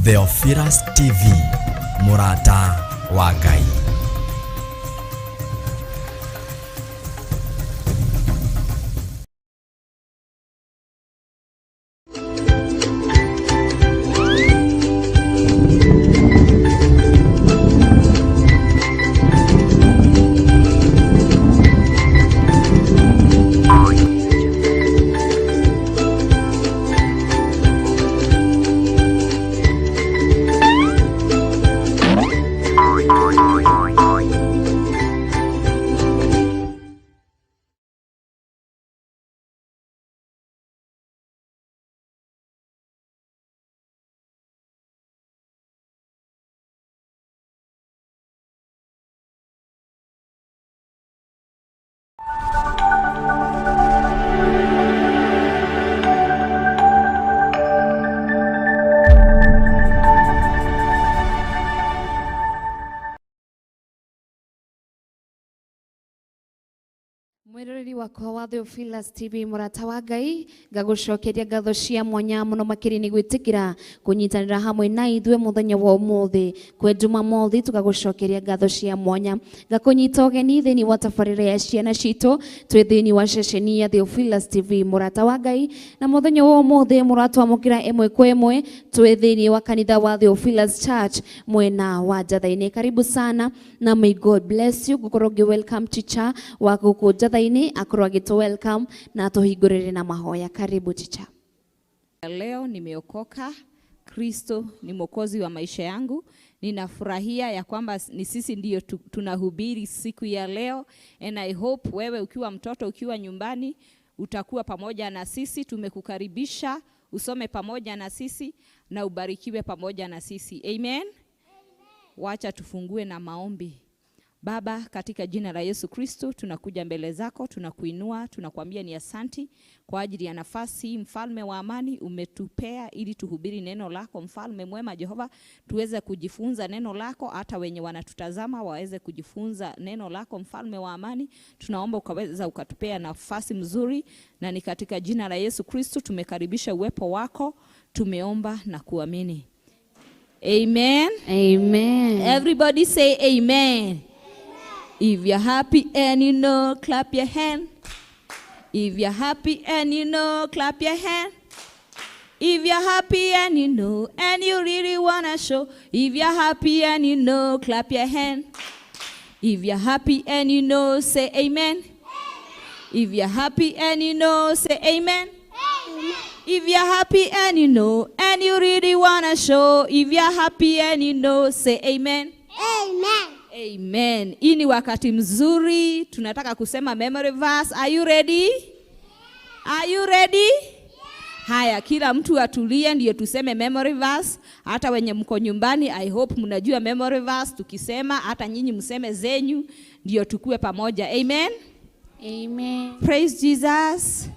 Theophilus TV, mũrata wa Ngai. Mwiroreri wakwa wa Theophilus TV, mũrata wa Ngai, ngagũcokeria ngatho cia mwanya mũno makĩria nĩ gwĩtĩkĩra kũnyitanĩra hamwe na ithuĩ mũthenya wa ũmũthĩ kwĩ Jumamothi. Tũgagũcokeria ngatho cia mwanya, ngakũnyita ũgeni thĩinĩ wa tabarĩra ya ciana citũ twĩ thĩinĩ wa ceceni ya Theophilus TV, mũrata wa Ngai. Na mũthenya wa ũmũthĩ mũratwamũkĩra ĩmwe kwa ĩmwe twĩ thĩinĩ wa kanitha wa Theophilus Church mwena wa Njatha-inĩ. Karibu sana na may God bless you. Ngũkorwo ngĩ welcome teacher wa gũkũ Njatha-inĩ akorwo agĩtũ welcome na atũhingũrĩre na mahoya. Karibu, teacher. Leo nimeokoka, Kristo ni mwokozi wa maisha yangu. Ninafurahia ya kwamba ni sisi ndiyo tunahubiri siku ya leo, and I hope wewe ukiwa mtoto, ukiwa nyumbani, utakuwa pamoja na sisi. Tumekukaribisha usome pamoja na sisi na ubarikiwe pamoja na sisi. Amen. Wacha tufungue na maombi. Baba, katika jina la Yesu Kristo, tunakuja mbele zako, tunakuinua, tunakuambia ni asanti kwa ajili ya nafasi hii, mfalme wa amani, umetupea ili tuhubiri neno lako, mfalme mwema Jehova, tuweze kujifunza neno lako, hata wenye wanatutazama waweze kujifunza neno lako, mfalme wa amani. Tunaomba ukaweza ukatupea nafasi mzuri, na ni katika jina la Yesu Kristo tumekaribisha uwepo wako, tumeomba na kuamini. Amen. Amen. Everybody say amen. If you're happy and you know, clap your hand. If you're happy and you know, clap your hand. If you're happy and you know, and you really wanna show. If you're happy and you know, clap your hand. If you're happy and you know, say amen. If you're happy and you know, say amen. If you're happy and you know, and you really wanna show. If you're happy and you know, say amen. Amen. Amen. Hii ni wakati mzuri, tunataka kusema memory verse. Are you ready? Are you ready? Haya, kila mtu atulie ndio tuseme memory verse. Hata wenye mko nyumbani, I hope mnajua memory verse. Tukisema hata nyinyi mseme zenyu ndio tukue pamoja. Amen. Amen. Praise Jesus.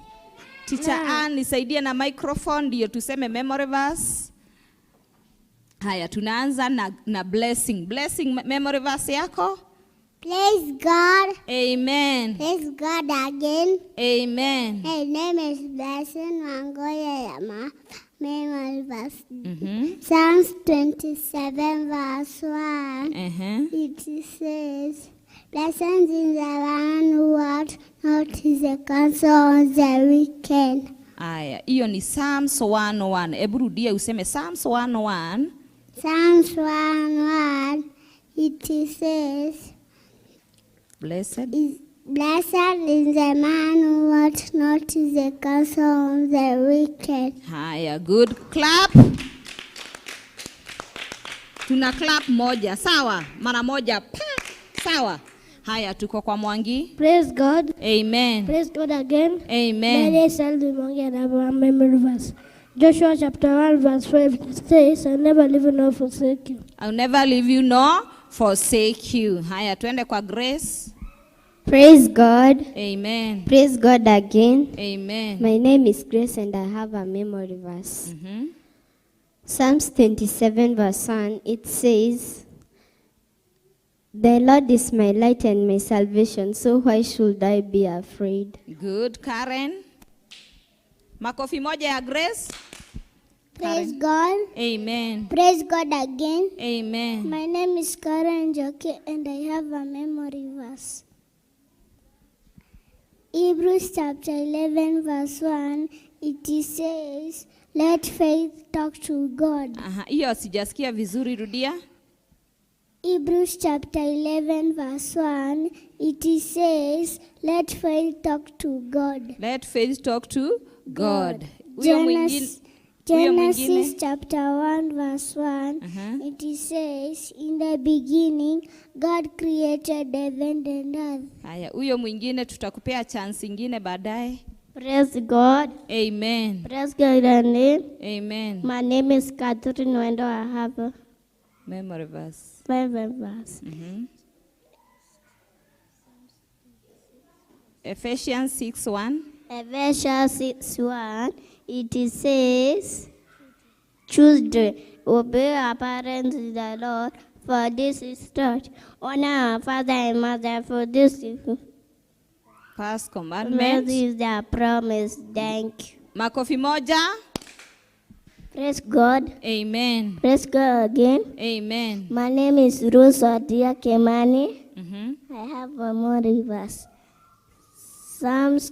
Teacher Ann, nisaidie na microphone ndio tuseme memory verse. Haya, tunaanza na Blessing. Blessing, memory verse yako? Praise God. Amen. Praise God again. Amen. My name is Blessing Wangoya Yama. Memory verse. Psalms 27 verse 1. It says, "Blessed is the one who walks not in the counsel of the wicked." Aya, hiyo ni Psalms 101. Hebu rudia useme Psalms 101. Psalms 1:1. It says, Blessed. "Blessed is the man who walks not in the counsel of the wicked." Haya, good. Clap. Tuna clap moja, sawa? Mara moja, pa. Sawa. Haya, tuko kwa Mwangi. Praise God. Amen. Praise God again. Amen. My name is Alvin Mwangi and I have a memory verse. Joshua chapter 1 verse 5 says, "I never leave you nor forsake you." I'll never leave you nor forsake you. Haya, twende kwa Grace. Praise God. Amen. Praise God again. Amen. My name is Grace and I have a memory verse. Psalms 27 verse 1, it says, "The Lord is my light and my salvation, so why should I be afraid?" Good, Karen. Makofi moja ya Grace. Praise God. Amen. Praise God again. Amen. My name is Karen Njoki and I have a memory verse. Hebrews chapter 11 verse 1, it says, let faith talk to God. Aha, hiyo sijasikia vizuri, rudia. Hebrews chapter 11 verse 1, it says, let faith talk to God. Let faith talk to God. Huyo mwingine huyo Genesis mwingine. chapter 1 verse 1, it says, in the beginning God created heaven and earth. Haya, huyo mwingine tutakupea chance ingine baadaye. Praise God. Amen. Praise God and Amen. My name is Catherine Wendo. I have a memory verse. memory verse. Ephesians 6:1. Ephesians 6:1. It says, children, obey your parents in the Lord, for this is right. Honor your father and mother, for this is first commandment. This is the promise. Thank you. Makofi moja. Praise God. Amen. Praise God again. Amen. My name is Rose Odia Kemani. I have a memory verse. Psalms.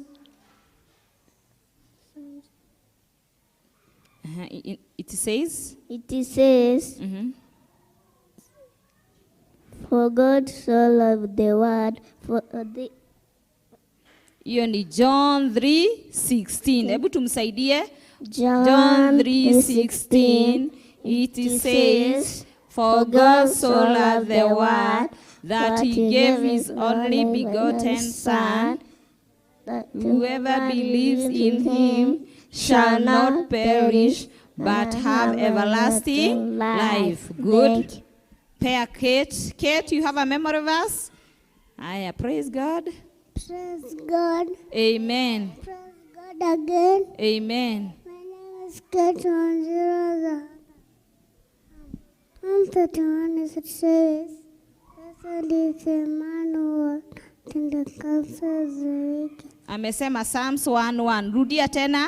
It says? It says, for God so loved the world, for the Hiyo ni John 3:16. Hebu tumsaidie. John 3:16. It says, for God so loved the world that he gave his only begotten Son. Whoever believes in him shall not perish, but have everlasting life. Good. Pair Kate. Kate, you have a memory verse? Aya, praise God. Praise God. Amen. Praise God again. Amen. My name is Kate Wanjiru. I'm 31. It says, blessed is the man who walked in the counsel of the wicked. Amesema Psalms 1:1. Rudia tena.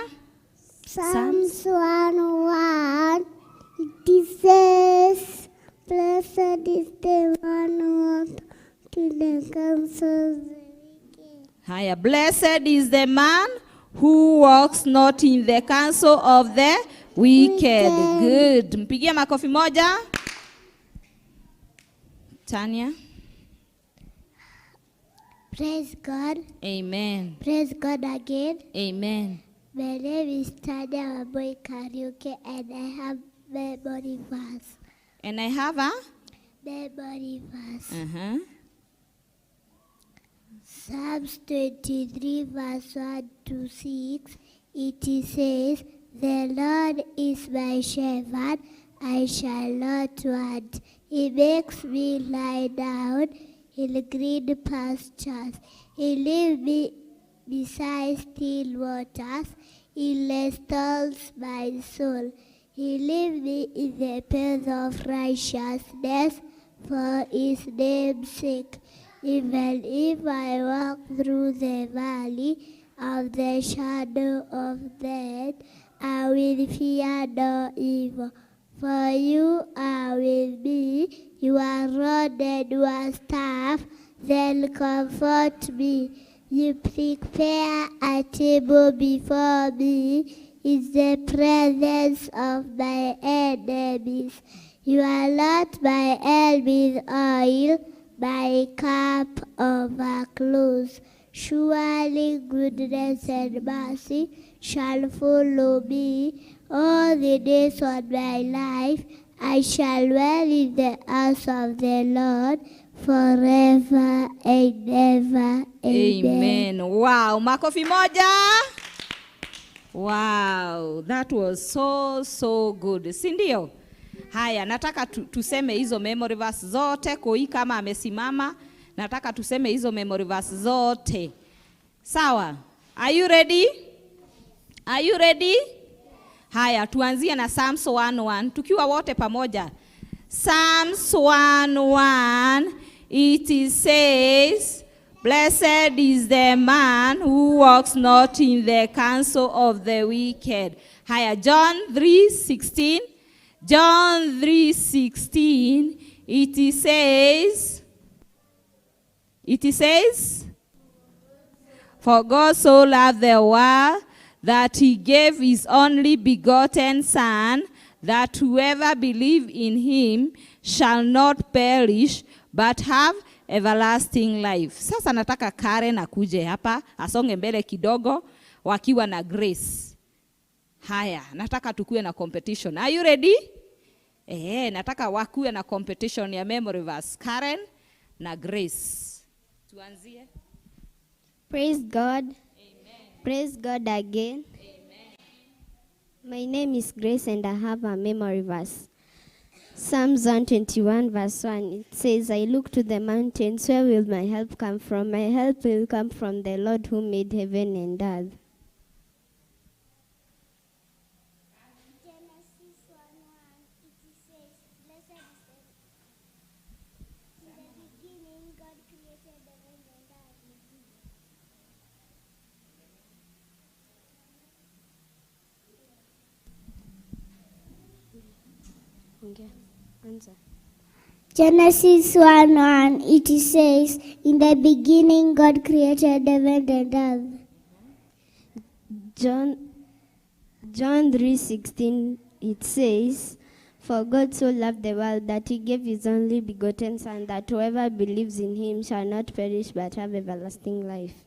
Psalms 1:1. It says, blessed is the man who walked in the counsel of the wicked. Haya, blessed is the man who walks not in the counsel of the wicked. Good. Mpigie makofi moja. Tanya. Praise God. Amen. Praise God again. Amen. My name is Tanya Wambui Kariuki and I have memory verse. And I have a? Memory verse. Psalms 23 verse 1 to 6, it says, the Lord is my shepherd, I shall not want. He makes me lie down in green pastures. He leads me beside still waters. He restores my soul. He leads me in the path of righteousness for his name's sake. Even if I walk through the valley of the shadow of death, I will fear no evil. For you are with me, your rod and your staff, then comfort me. You prepare a table before me in the presence of my enemies. You anoint my head with oil, my cup overflows. Surely goodness and mercy shall follow me all the days of my life. I shall dwell in the house of the Lord forever and ever. Amen. Amen. Wow. Makofi moja. Wow. That was so, so good. Si ndio? Haya, nataka tuseme hizo memory verse zote. Koi kama amesimama, nataka tuseme hizo memory verse zote. Sawa? Are you ready? Are you ready? Haya, tuanzie na Psalms 1:1 tukiwa wote pamoja. Psalms 1:1, it says, Blessed is the man who walks not in the counsel of the wicked. Haya, John 3:16. John 3:16, it says, for God so loved the world that he gave his only begotten Son, that whoever believes in him shall not perish, but have everlasting life. Sasa nataka Karen akuje hapa, asonge mbele kidogo, wakiwa na Grace. Haya, nataka tukue na competition. Are you ready? Nataka wakuwe na competition ya memory verse. Karen na Grace. Tuanzie. Praise God. Amen. Praise God again. Amen. My name is Grace and I have a memory verse. Psalms 121 verse 1, it says, I look to the mountains, where will my help come from? My help will come from the Lord who made heaven and earth. Genesis 1:1, it says, blessed is the in the beginning God created heaven and earth. Okay. Answer. Genesis 1:1, it says, in the beginning God created heaven and earth. John 3:16, it says, for God so loved the world that he gave his only begotten Son, that whoever believes in him shall not perish but have everlasting life.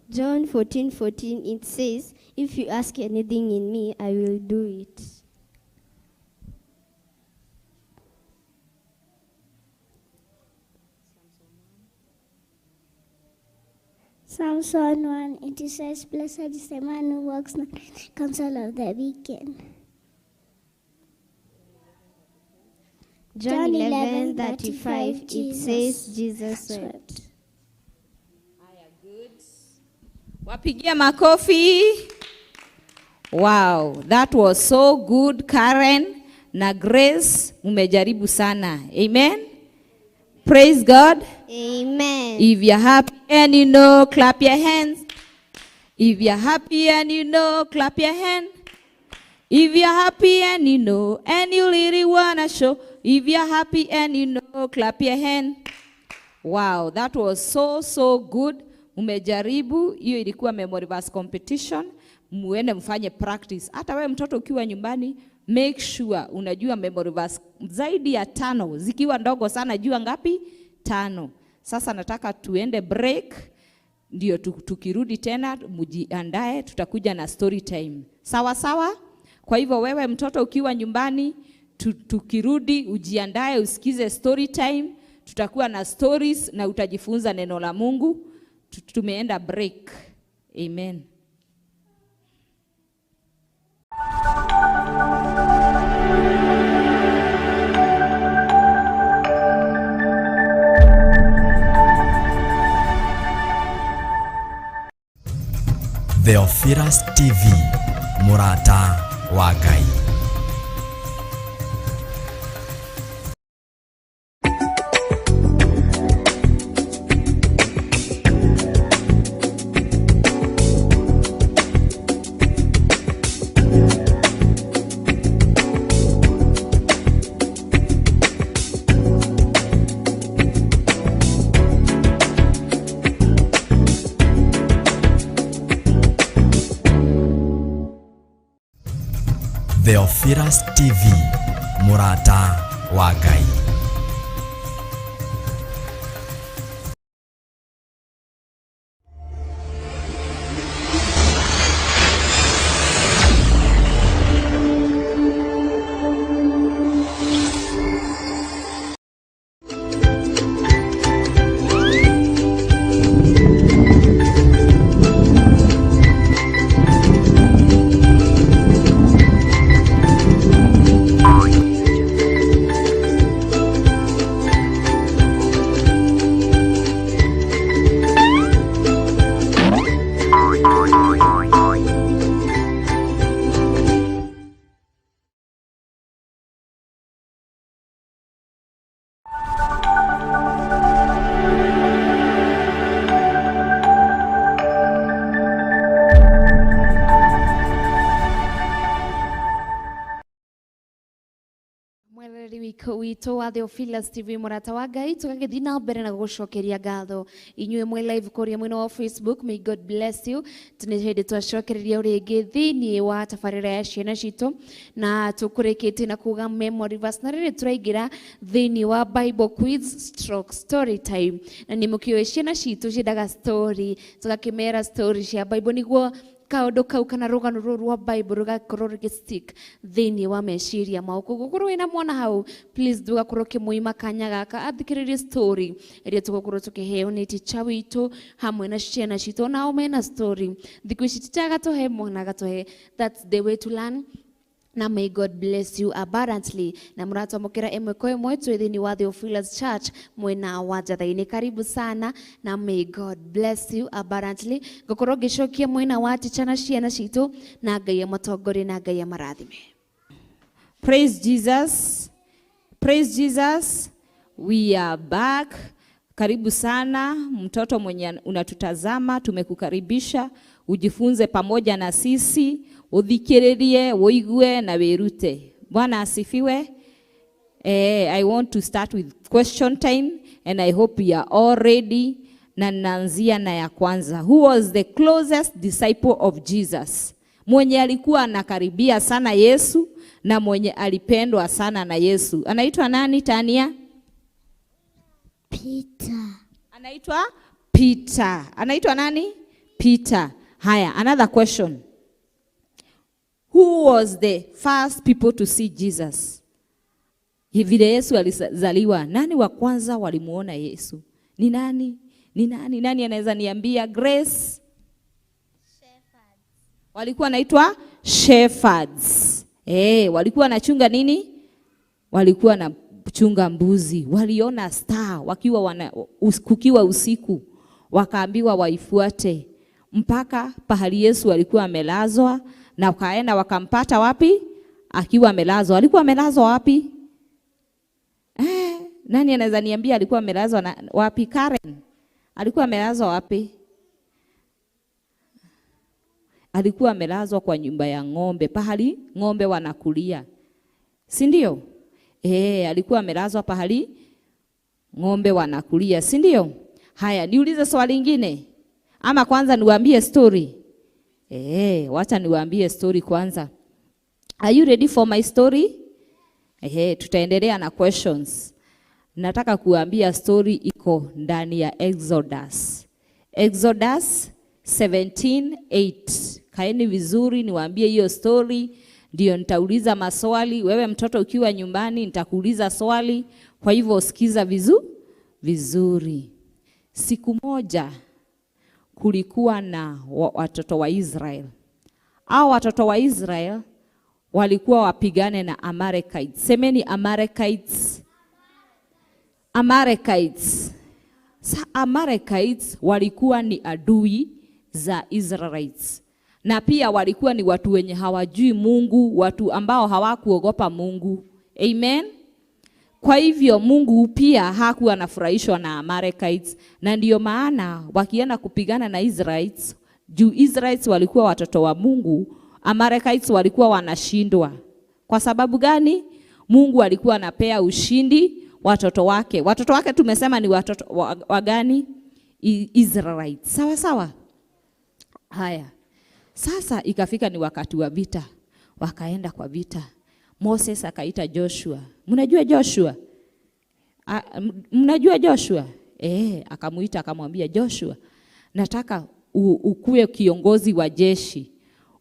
John 14:14, it says, if you ask anything in me, I will do it. Psalms 1:1, it says, blessed is the man who walks not in the counsel of the wicked. John 11:35, it says, Jesus wept. Wapigia makofi. Wow, that was so good, Karen na Grace, umejaribu sana. Amen. Praise God. Amen. If you're happy and you know, clap your hands. If you're happy and you know, clap your hand. If you're happy and you know, and you really wanna show. If you're happy and you know, clap your hand. Wow, that was so, so good. Umejaribu, hiyo ilikuwa memory verse competition. Muende mfanye practice. Hata wewe mtoto ukiwa nyumbani, make sure unajua memory verse zaidi ya 5. Zikiwa ndogo sana, jua ngapi? 5. Sasa nataka tuende break, ndio tukirudi tena mjiandae, tutakuja na story time. Sawa sawa? Kwa hivyo wewe mtoto ukiwa nyumbani, tukirudi ujiandae usikize story time, tutakuwa na stories na utajifunza neno la Mungu. Tumeenda break. Amen. Theophilus TV, Murata wa Ngai. Theophilus TV, Murata wa Ngai. Witũ wa Theophilus TV, mũrata wa Ngai, tũgagĩthiĩ na mbere na gũgũcokeria ngatho inyuĩ mwĩ live kũrĩa mwena wa Facebook. May God bless you. Nĩ hĩndĩ twacokereria rĩngĩ thĩinĩ wa tabarĩra ya ciana citũ, na tũkũrĩkĩtie na kuga memory verse, na rĩrĩ tũraingĩra thĩinĩ wa Bible quiz stroke story time. Na nĩ mũkĩũĩ ciana citũ ciendaga story, tũgakĩmera story cia Bible nĩguo kaũndũ kau kana rũgano rũrũ rwa Bible rũgakorwo rũgĩ-stick thĩinĩ wa meciria mao. Koguo korwo wĩna mwana hau, please ndũgakorwo ũkĩmũima kanya gaka athikĩrĩrie story ĩrĩa tũgũkorwo tũkĩheo nĩ teacher witũ hamwe na ciana citũ. Nao mena story thikũ ici, teacher agatũhe, mwana agatũhe. That's the way to learn. Na may God bless you abundantly. Na mũratwamũkĩra ĩmwe kwa ĩmwe twĩ thĩinĩ wa Theophilus Church mwena wa Njatha-inĩ. Karibu sana na may God bless you abundantly. Ngũkorwo ngĩcokia mwena wa teacher na ciana citũ, na Ngai amatongorie na Ngai amarathime. Praise Jesus. Praise Jesus. We are back. Karibu sana mtoto mwenye unatutazama, tumekukaribisha ujifunze pamoja na sisi, uthikiririe, uigue na wirute. Bwana asifiwe. I want to start with question time and I hope you are all ready. Na naanzia na ya kwanza. Who was the closest disciple of Jesus? Mwenye alikuwa anakaribia sana Yesu na mwenye alipendwa sana na Yesu. Anaitwa nani, Tania? Peter. Anaitwa Peter. Anaitwa nani? Peter. Haya, another question. Who was the first people to see Jesus? Vile Yesu alizaliwa, nani wa kwanza walimuona Yesu? Ni nani? Ni nani? Nani anaweza niambia? Grace? Walikuwa wanaitwa shepherds. Walikuwa wanachunga nini? Walikuwa wanachunga mbuzi. Waliona star wakiwa kukiwa usiku, wakaambiwa waifuate mpaka pahali Yesu alikuwa amelazwa, na wakaenda wakampata wapi? Akiwa amelazwa. Alikuwa amelazwa wapi? Nani anaweza niambia alikuwa amelazwa wapi? Karen. Alikuwa amelazwa wapi? Alikuwa amelazwa kwa nyumba ya ng'ombe, pahali ng'ombe wanakulia. Si ndio? Alikuwa amelazwa pahali ng'ombe wanakulia, si ndio? Haya, niulize swali lingine. Ama kwanza niwaambie story. Wacha niwaambie story kwanza. Are you ready for my story? Tutaendelea na questions. Nataka kuambia story iko ndani ya Exodus. Exodus 17:8. Kaeni vizuri niwaambie hiyo story, ndio nitauliza maswali. Wewe mtoto ukiwa nyumbani nitakuuliza swali, kwa hivyo sikiza vizuri. Siku moja kulikuwa na watoto wa Israel. Hao watoto wa Israel walikuwa wapigane na Amalekites. Semeni Amalekites. Amalekites. Amalekites walikuwa ni adui za Israelites. Na pia walikuwa ni watu wenye hawajui Mungu, watu ambao hawakuogopa Mungu. Amen. Kwa hivyo Mungu pia hakuwa anafurahishwa na Amalekites, na ndiyo maana wakienda kupigana na Israelites, juu Israelites walikuwa watoto wa Mungu, Amalekites walikuwa wanashindwa. Kwa sababu gani? Mungu alikuwa anapea ushindi watoto wake. Watoto wake tumesema ni watoto wa gani? Israelites. Sawa sawa. Haya. Sasa ikafika ni wakati wa vita. Wakaenda kwa vita. Moses akaita Joshua. Mnajua Joshua? Mnajua Joshua? Akamuita akamwambia Joshua, nataka ukue kiongozi wa jeshi.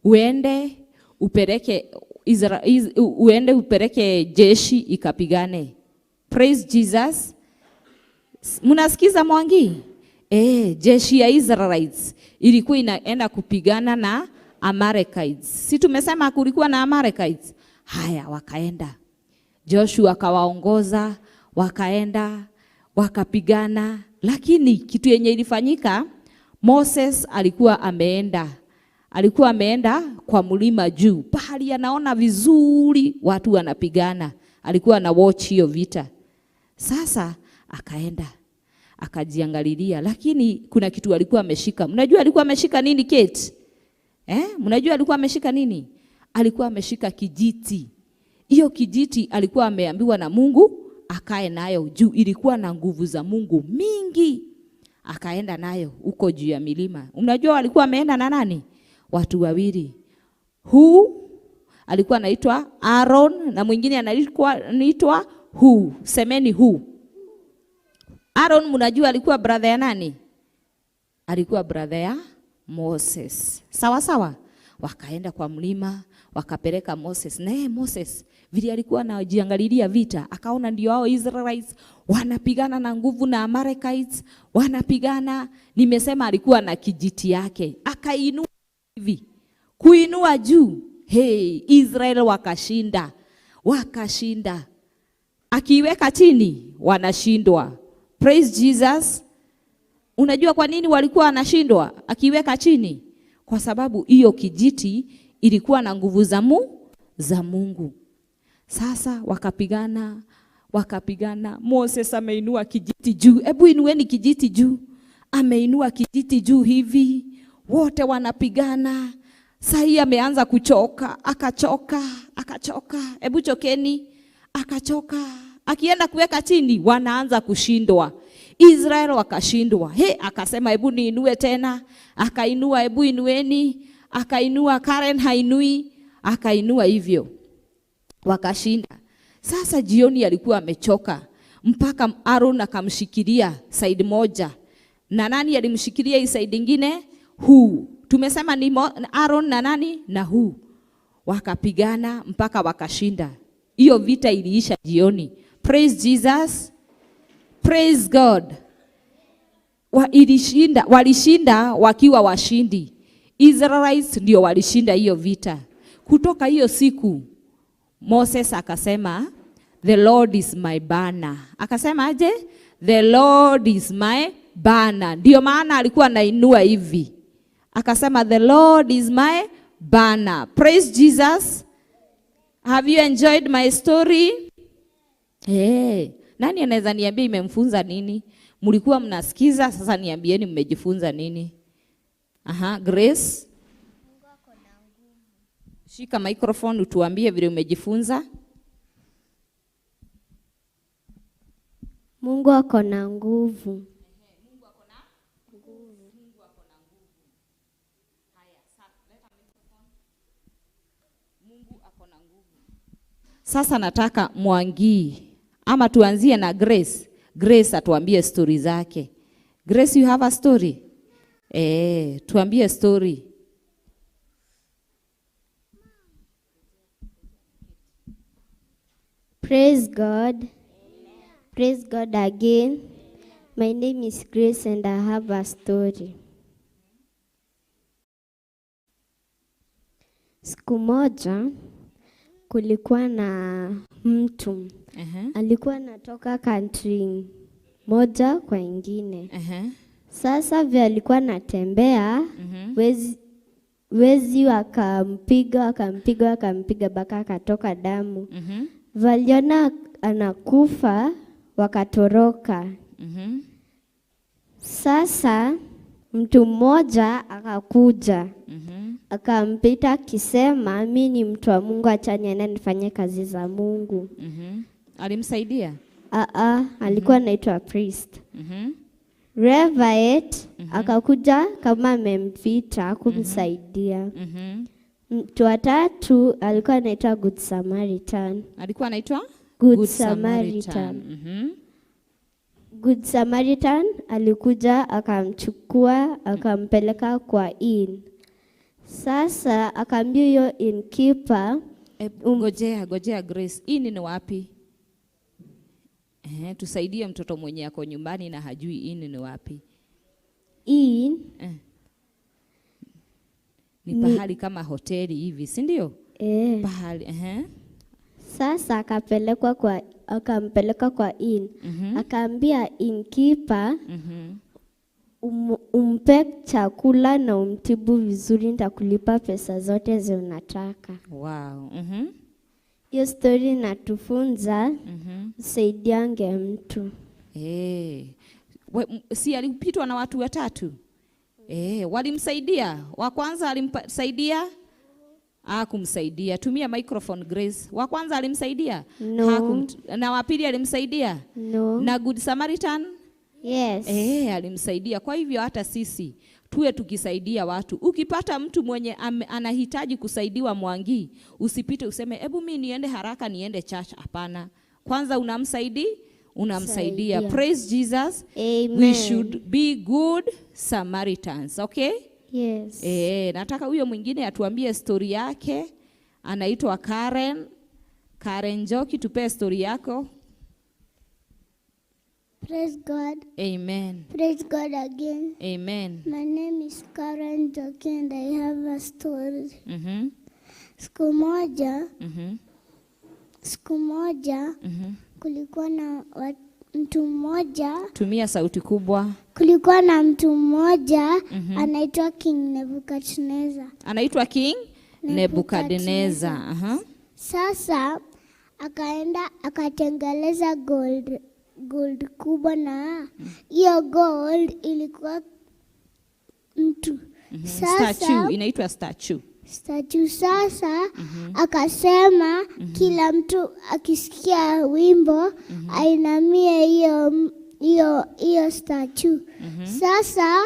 Uende upeleke uende upeleke jeshi ikapigane. Praise Jesus. Mnasikiza Mwangi? Jeshi ya Israelites ilikuwa inaenda kupigana na Amalekites. Si tumesema kulikuwa na Amalekites? Haya, wakaenda. Joshua akawaongoza, wakaenda, wakapigana. Lakini kitu yenye ilifanyika, Moses alikuwa ameenda. Alikuwa ameenda kwa mlima juu, pahali anaona vizuri watu wanapigana. Alikuwa ana watch hiyo vita. Sasa akaenda akajiangalilia, lakini kuna kitu alikuwa ameshika. Mnajua alikuwa ameshika nini, Kate? Mnajua alikuwa ameshika nini? Alikuwa ameshika kijiti. Hiyo kijiti alikuwa ameambiwa na Mungu akae nayo juu, ilikuwa na nguvu za Mungu mingi. Akaenda nayo huko juu ya milima. Unajua walikuwa wameenda na nani? Watu wawili. Huu alikuwa anaitwa Aaron na mwingine anaitwa Hu. Semeni Hu. Aaron mnajua alikuwa brother ya nani? Alikuwa brother ya Moses. Sawa sawa. Wakaenda kwa mlima, wakapeleka Moses. Na Moses vile alikuwa anajiangalilia vita, akaona ndio hao Israelites wanapigana na nguvu na Amalekites wanapigana. Nimesema alikuwa na kijiti yake, akainua hivi, kuinua juu. Hey, Israel wakashinda, wakashinda. Akiiweka chini wanashindwa. Praise Jesus. Unajua kwa nini walikuwa wanashindwa akiweka chini? Kwa sababu hiyo kijiti ilikuwa na nguvu za Mungu. Sasa wakapigana, wakapigana. Moses ameinua kijiti juu. Hebu inueni kijiti juu. Ameinua kijiti juu hivi. Wote wanapigana. Sasa ameanza kuchoka, akachoka, akachoka. Hebu chokeni. Akachoka. Akienda kuweka chini wanaanza kushindwa. Israel wakashindwa. He, akasema hebu niinue tena. Akainua, hebu inueni. Akainua, Karen hainui. Akainua hivyo. Wakashinda. Sasa jioni alikuwa amechoka mpaka Aaron akamshikilia side moja. Na nani alimshikilia hii side nyingine? Hu. Tumesema ni Aaron na nani? Na Hu. Wakapigana mpaka wakashinda. Hiyo vita iliisha jioni. Praise Jesus. Praise God. Walishinda wakiwa washindi. Israelites ndio walishinda hiyo vita. Kutoka hiyo siku Moses akasema, the Lord is my banner. Akasema aje? The Lord is my banner. Ndio maana alikuwa anainua hivi. Akasema the Lord is my banner. Praise Jesus. Have you enjoyed my story? Hey, nani anaweza niambia imemfunza nini? Mlikuwa mnasikiza, sasa niambieni mmejifunza nini? Aha, Grace. Shika microphone utuambie vile umejifunza. Mungu ako na nguvu. Mungu ako na nguvu. Mungu ako na nguvu. Haya, sasa leta microphone. Mungu ako na nguvu. Sasa nataka Mwangi ama tuanzie na Grace. Grace atuambie story zake. Grace, you have a story? Tuambie story. Praise God. Amen. Praise God again. Amen. My name is Grace and I have a story. Siku moja kulikuwa na mtu. Alikuwa anatoka country moja kwa ingine. Sasa vile alikuwa anatembea, wezi wakampiga, wakampiga mpaka akatoka damu. Waliona anakufa wakatoroka. Sasa mtu mmoja akakuja. Akampita akisema, mimi ni mtu wa Mungu, acha niende nifanye kazi za Mungu. Alimsaidia? Alikuwa anaitwa priest. Reverend akakuja kama amempita kumsaidia. Mtu wa tatu alikuwa anaitwa Good Samaritan. Alikuwa anaitwa Good Samaritan. Good Samaritan alikuja akamchukua akampeleka kwa inn. Sasa akaambia hiyo innkeeper, Ngojea Grace, inn ni wapi? Tusaidie mtoto mwenye ako nyumbani na hajui inn ni wapi. Inn Ni pahali kama hoteli hivi, si ndio? Pahali. Sasa akampeleka kwa inn. Akaambia innkeeper, umpe chakula na umtibu vizuri, nitakulipa pesa zote zinataka. Wow. Hiyo story inatufunza usaidiange mtu. Si alipitwa na watu watatu? Walimsaidia. Wa kwanza alimsaidia Hakumsaidia. Tumia microphone, Grace. Wa kwanza alimsaidia? No. Na wa pili alimsaidia? No. Na Good Samaritan? Yes. Alimsaidia. Kwa hivyo hata sisi tuwe tukisaidia watu. Ukipata mtu mwenye anahitaji kusaidiwa, Mwangi, usipite useme hebu mimi niende haraka niende church. Hapana. Kwanza unamsaidia. Praise Jesus. Amen. We should be good Samaritans. Okay? Yes. Nataka huyo mwingine atuambie story yake. Anaitwa Karen. Karen Njoki, tupee story yako. Praise God. Amen. Praise God again. Amen. My name is Karen Njoki and I have a story. Siku moja kulikuwa na mtu mmoja. Tumia sauti kubwa. Kulikuwa na mtu mmoja anaitwa King Nebuchadnezzar. Anaitwa King Nebuchadnezzar. Sasa akaenda akatengeleza gold kubwa, na hiyo gold ilikuwa mtu. Sasa, statue, inaitwa statue. Statue. Sasa akasema kila mtu akisikia wimbo ainamie hiyo statue. Sasa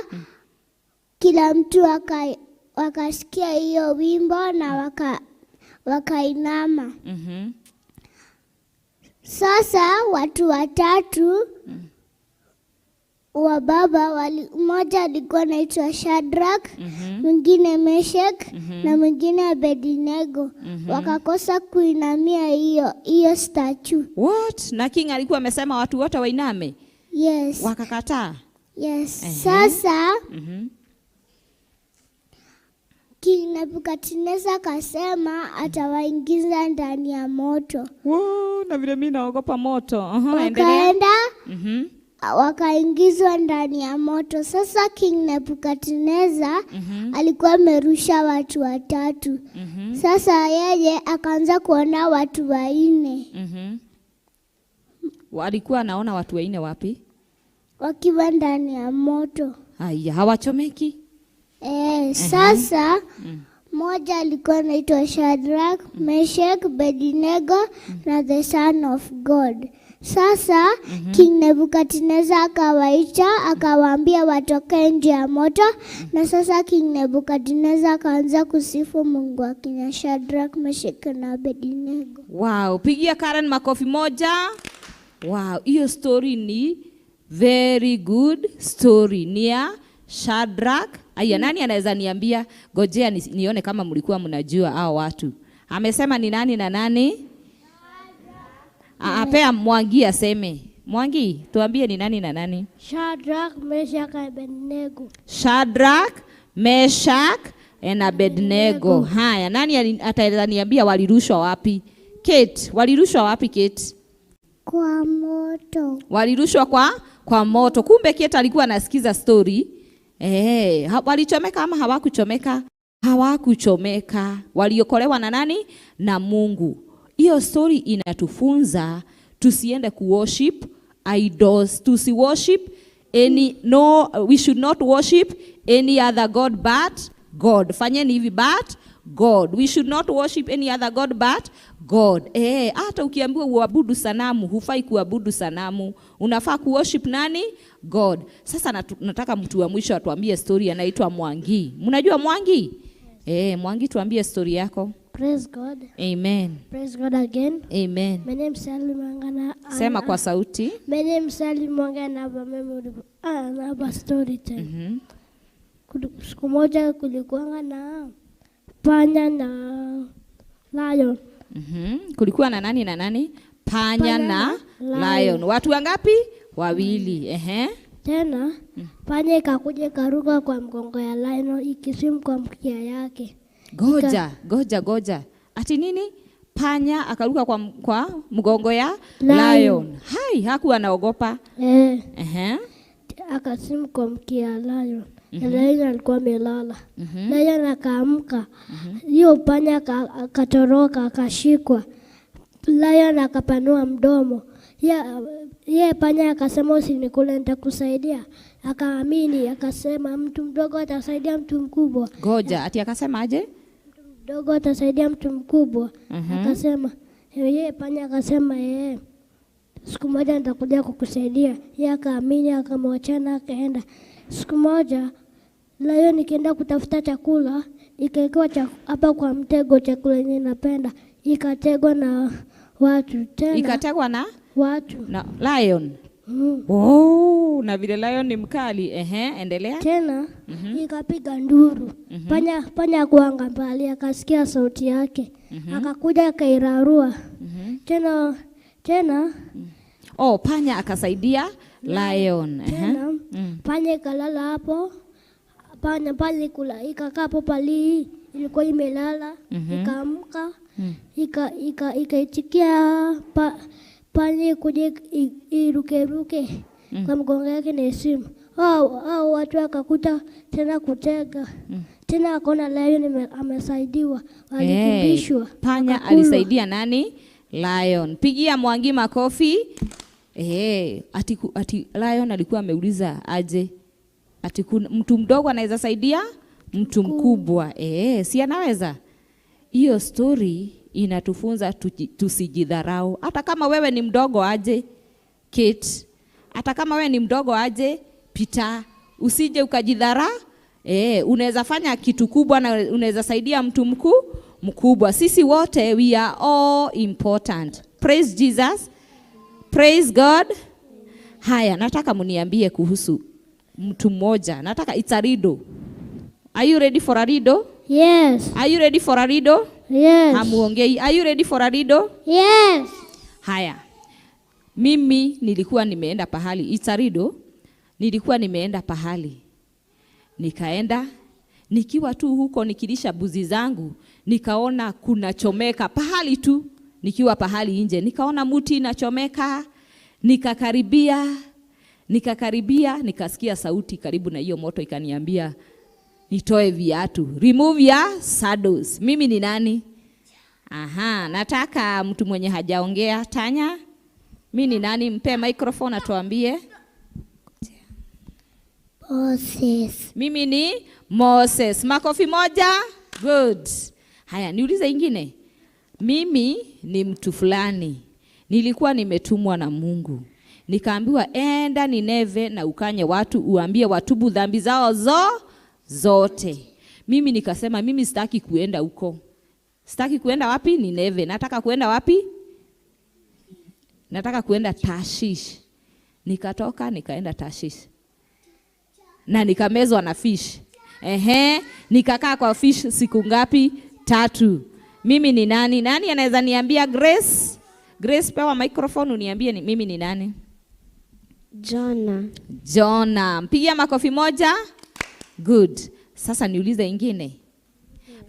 kila mtu wakasikia hiyo wimbo na wakainama. Sasa watu watatu wa baba, mmoja alikuwa anaitwa Shadrach, mwingine Meshach, na mwingine Abednego. Wakakosa kuinamia hiyo statue. What? Na king alikuwa amesema watu wote wainame? Yes. Wakakataa? Yes. Sasa King Nebuchadnezzar akasema atawaingiza ndani ya moto. Wow, na vile mimi naogopa moto. Wakaenda wakaingizwa ndani ya moto. Sasa King Nebuchadnezzar alikuwa amerusha watu watatu. Sasa yeye akaanza kuona watu wanne. Alikuwa anaona watu wanne wapi? Wakiwa ndani ya moto. Haya, hawachomeki? Sasa mmoja alikuwa anaitwa Shadrach, Meshach, Abednego na the son of God. Sasa King Nebuchadnezzar akawaita, akawaambia watoke nje ya moto. Na sasa King Nebuchadnezzar akaanza kusifu Mungu wa kina Shadrach, Meshach na Abednego. Wow, pigia Karen makofi moja. Wow, hiyo story ni very good story. Ni ya Shadrach. Aya, nani anaweza niambia? Gojea nione kama mlikuwa mnajua hao watu. Amesema ni nani na nani? Apea Mwangi aseme. Mwangi, tuambie ni nani na nani? Shadrach, Meshach, Abednego. Shadrach, Meshach and Abednego. Haya, nani ataweza niambia walirushwa wapi? Kate, walirushwa wapi Kate? Kwa moto. Walirushwa kwa moto. Kumbe Kate alikuwa anasikiza story. Walichomeka ama hawakuchomeka? Hawakuchomeka. Waliokolewa na nani? Na Mungu. Hiyo story inatufunza tusiende kuworship idols, tusiworship any, no, we should not worship any other god but God. Fanyeni hivi, but God. We should not worship any other god but God. Hata ukiambiwa uabudu sanamu, hufai kuabudu sanamu. Unafaa kuworship nani? God. Sasa nataka mtu wa mwisho atuambie story, anaitwa Mwangi. Mnajua Mwangi? Mwangi, tuambie story yako. Praise God. Amen. Praise God again. Amen. My name is Sally Mwanga. Sema kwa sauti. My name is Sally Mwanga na have a story time. Siku moja kulikuwa na panya na lion. Kulikuwa na nani na nani? Panya na lion. Watu wangapi? Wawili. Tena panya ikakuja ikaruka kwa mgongo ya lion ikiswim kwa mkia yake. Goja. Ati nini? Panya akaruka kwa mgongo ya lion. Hai, hakuwa anaogopa. Akaswim kwa mkia ya lion. Lion alikuwa amelala. Lion akaamka. Hiyo panya akatoroka akashikwa. Lion akapanua mdomo. Ye panya akasema usinikule nitakusaidia. Akaamini akasema mtu mdogo atasaidia mtu mkubwa. Goja, ati akasema aje? mdogo atasaidia mtu mkubwa? Akasema yeye, panya akasema yeye, siku moja nitakuja kukusaidia. Yeye akaamini, akamwachana, akaenda. Siku moja lion ikaenda kutafuta chakula, ikawekewa hapa kwa mtego chakula yenye napenda, ikategwa na watu tena. Ikategwa na watu. Na lion. Oh, na vile lion ni mkali. Ehe, endelea. Tena ikapiga nduru. Panya kuanga mbali akasikia sauti yake. Akakuja akairarua. Tena oh, panya akasaidia lion. Tena panya ikalala hapo. Panya pale kula ikakaa hapo pali ilikuwa imelala. Ikaamka. Ikaitikia panya kuja iruke kwa mgongo yake na simu. Au watu wakakuta tena kutega. Tena akaona lion amesaidiwa, alikimbishwa. Hey, panya alisaidia nani? Lion. Pigia Mwangi makofi. Ati lion alikuwa ameuliza aje? Ati mtu mdogo anaweza saidia mtu mkubwa. Si anaweza? Hiyo story inatufunza tusijidharau. Hata kama wewe ni mdogo aje, Kate. Hata kama wewe ni mdogo aje, Peter. Usije ukajidharau. Unaweza fanya kitu kubwa na unaweza saidia mtu mkubwa. Sisi wote we are all important. Praise Jesus. Praise God. Haya, nataka mniambie kuhusu mtu mmoja. Nataka it's a riddle. Are you ready for a riddle? Yes. Are you ready for a riddle? Yes. Hamuongei. Are you ready for a riddle? Yes. Haya. Mimi nilikuwa nimeenda pahali. It's a riddle. Nilikuwa nimeenda pahali. Nikaenda nikiwa tu huko nikilisha buzi zangu, nikaona kuna chomeka pahali tu, nikiwa pahali nje, nikaona muti inachomeka, nikakaribia, nikasikia sauti karibu na hiyo moto ikaniambia nitoe viatu, remove your saddles. Mimi ni nani? Aha, nataka mtu mwenye hajaongea. Tanya, mimi ni nani? Mpe microphone atuambie. Moses. Mimi ni Moses. Makofi moja. Good. Haya, niulize ingine. Mimi ni mtu fulani. Nilikuwa nimetumwa na Mungu. Nikaambiwa enda Nineve na ukanye watu, uambie watubu dhambi zao zote. Mimi nikasema mimi sitaki kuenda huko. Sitaki kuenda wapi? Nineve. Nataka kuenda wapi? Nataka kuenda Tarshish. Nikatoka nikaenda Tarshish. Na nikamezwa na fish. Nikakaa kwa fish siku ngapi? 3. Mimi ni nani? Nani anaweza niambia? Grace? Grace, pewa microphone uniambie ni mimi ni nani? Jonah. Jonah. Mpigia makofi moja. Good. Sasa niulize ingine.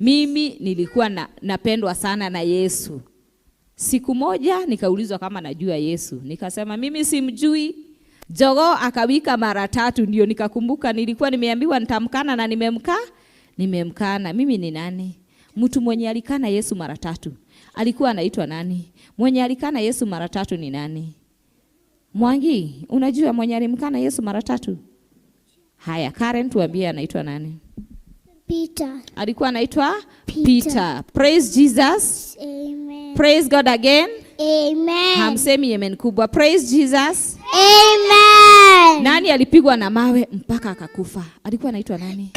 Mimi nilikuwa napendwa sana na Yesu. Siku moja nikaulizwa kama najua Yesu. Nikasema mimi simjui. Jogoo akawika mara 3 ndio nikakumbuka nilikuwa nimeambiwa nitamkana na nimemkana. Mimi ni nani? Mtu mwenye alikana Yesu mara 3. Alikuwa anaitwa nani? Mwenye alikana Yesu mara 3 ni nani? Mwangi, unajua mwenye alimkana Yesu mara 3? Haya, Karen tuambie anaitwa nani? Peter. Alikuwa anaitwa Peter. Praise Jesus. Amen. Praise God again. Amen. Hamsemi amen kubwa. Praise Jesus. Amen. Nani alipigwa na mawe mpaka akakufa? Alikuwa anaitwa nani?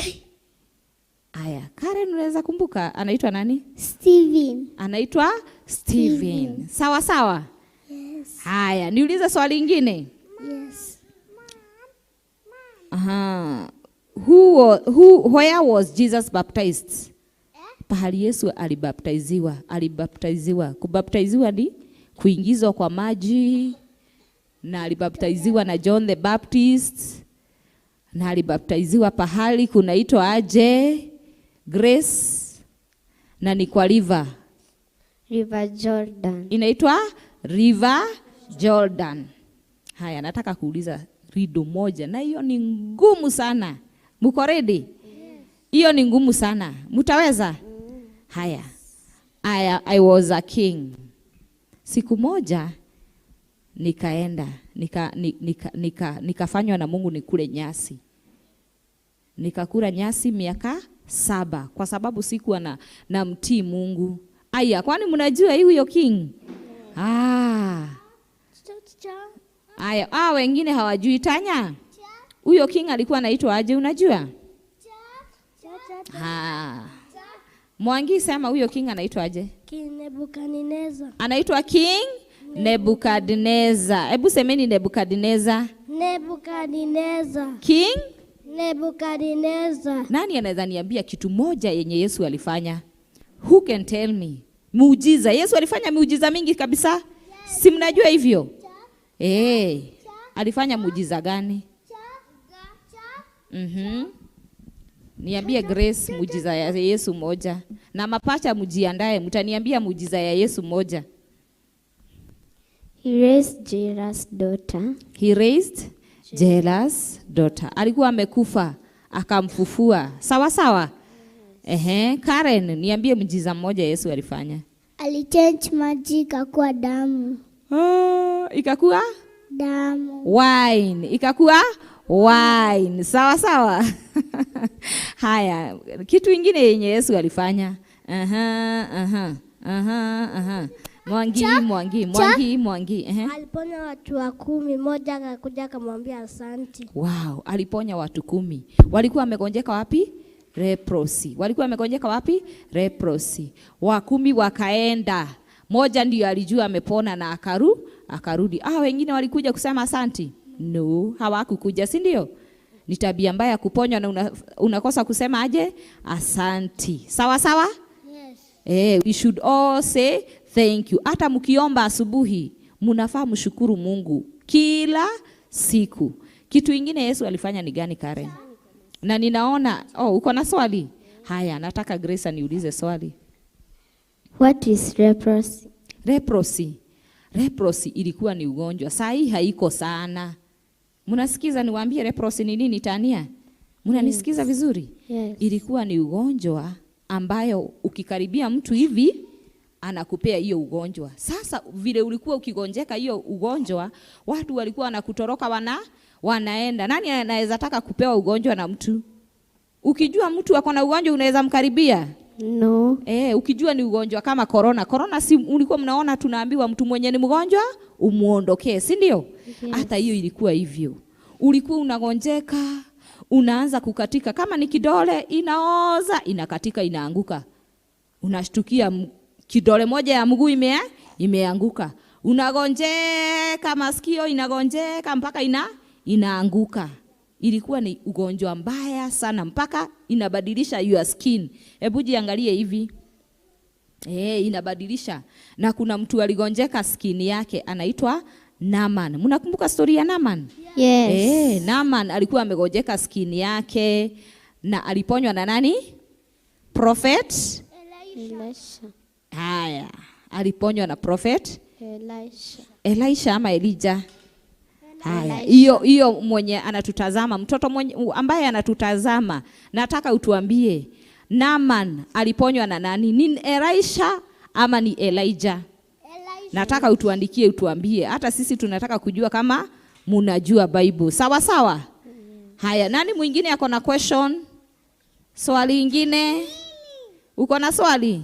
Aya, Karen unaweza kumbuka anaitwa nani? Steven. Anaitwa Steven. Sawa sawa? Yes. Haya, niulize swali lingine. Yes. Aha. Where was Jesus baptized? Pahali Yesu alibaptiziwa, alibaptiziwa. Kubaptiziwa ni kuingizwa kwa maji, na alibaptiziwa na John the Baptist, na alibaptiziwa pahali kunaitwa aje? Grace, na ni kwa river. River Jordan. Inaitwa River Jordan. Haya, nataka kuuliza rido moja, na hiyo ni ngumu sana. Mko ready? Hiyo ni ngumu sana. Mtaweza? Haya. I was a king. Siku moja nikaenda, nikafanywa na Mungu nikule nyasi. Nikakula nyasi miaka 7 kwa sababu sikuwa na mtii Mungu. Aya, kwani mnajua huyo king? Ah. Aya, wengine hawajui. Tanya, huyo king alikuwa anaitwa aje, unajua? Ah. Mwangi, sema huyo king anaitwa aje? King Nebuchadnezzar. Anaitwa King Nebuchadnezzar. Hebu semeni Nebuchadnezzar. Nebuchadnezzar. King Nebuchadnezzar. Nani anaweza niambia kitu moja yenye Yesu alifanya? Who can tell me? Muujiza. Yesu alifanya miujiza mingi kabisa. Yes. Si mnajua hivyo? Eh, alifanya muujiza gani? Niambie Grace muujiza ya Yesu moja. Na mapacha mjiandae, mtaniambia muujiza ya Yesu moja. He raised Jairus' daughter. He raised Jairus' daughter. Alikuwa amekufa, akamfufua. Sawa sawa? Ehe, Karen, niambie muujiza mmoja Yesu alifanya. Alichange maji ikakuwa damu. Oh, ikakuwa damu. Wine, ikakuwa wine. Sawa sawa. Haya, kitu ingine yenye Yesu alifanya. Mwangi, Mwangi. Aliponya watu 10, mmoja akakuja akamwambia asante. Wow, aliponya watu 10. Walikuwa wamegonjeka wapi? Leprosy. Walikuwa wamegonjeka wapi? Leprosy. 10 wakaenda. Moja ndiyo alijua amepona na akarudi. Wengine walikuja kusema asante. No, hawakukuja, si ndio? Ni tabia mbaya kuponywa na unakosa kusema aje? Asanti. Sawa sawa? Yes. We should all say thank you. Hata mkiomba asubuhi, mnafaa mshukuru Mungu kila siku. Kitu ingine Yesu alifanya ni gani, Karen? Na ninaona, uko na swali? Haya, nataka Grace aniulize swali. What is leprosy? Leprosy. Leprosy ilikuwa ni ugonjwa. Saa hii haiko sana. Mnasikiza niwaambie leprosy ni nini, Tania? Mnanisikiza vizuri? Yes. Ilikuwa ni ugonjwa ambayo ukikaribia mtu hivi anakupea hiyo ugonjwa. Sasa vile ulikuwa ukigonjeka hiyo ugonjwa, watu walikuwa wanakutoroka, wanaenda. Nani anaweza taka kupewa ugonjwa na mtu? Ukijua mtu ako na ugonjwa unaweza mkaribia? No. Ukijua ni ugonjwa kama corona. Corona si ulikuwa mnaona tunaambiwa mtu mwenye ni mgonjwa umuondokee, si ndio? Yes. Hata hiyo ilikuwa hivyo. Ulikuwa unagonjeka, unaanza kukatika kama ni kidole inaoza, inakatika, inaanguka. Unashtukia kidole moja ya mguu imeanguka. Unagonjeka masikio inagonjeka mpaka inaanguka. Ilikuwa ni ugonjwa mbaya sana mpaka inabadilisha your skin. Hebu jiangalie hivi. Inabadilisha. Na kuna mtu aligonjeka skin yake anaitwa Naaman. Mnakumbuka story ya Naaman? Yes. Naaman alikuwa amegonjeka skin yake na aliponywa na nani? Prophet Elisha. Haya, aliponywa na Prophet Elisha. Elisha ama Elijah? Haya, hiyo mwenye anatutazama, mtoto mwenye ambaye anatutazama, nataka utuambie Naaman aliponywa na nani? Ni Elisha ama ni Elijah? Elisha. Nataka utuandikie, utuambie. Hata sisi tunataka kujua kama mnajua Bible. Sawa sawa? Haya, nani mwingine ako na question? Swali ingine? Uko na swali?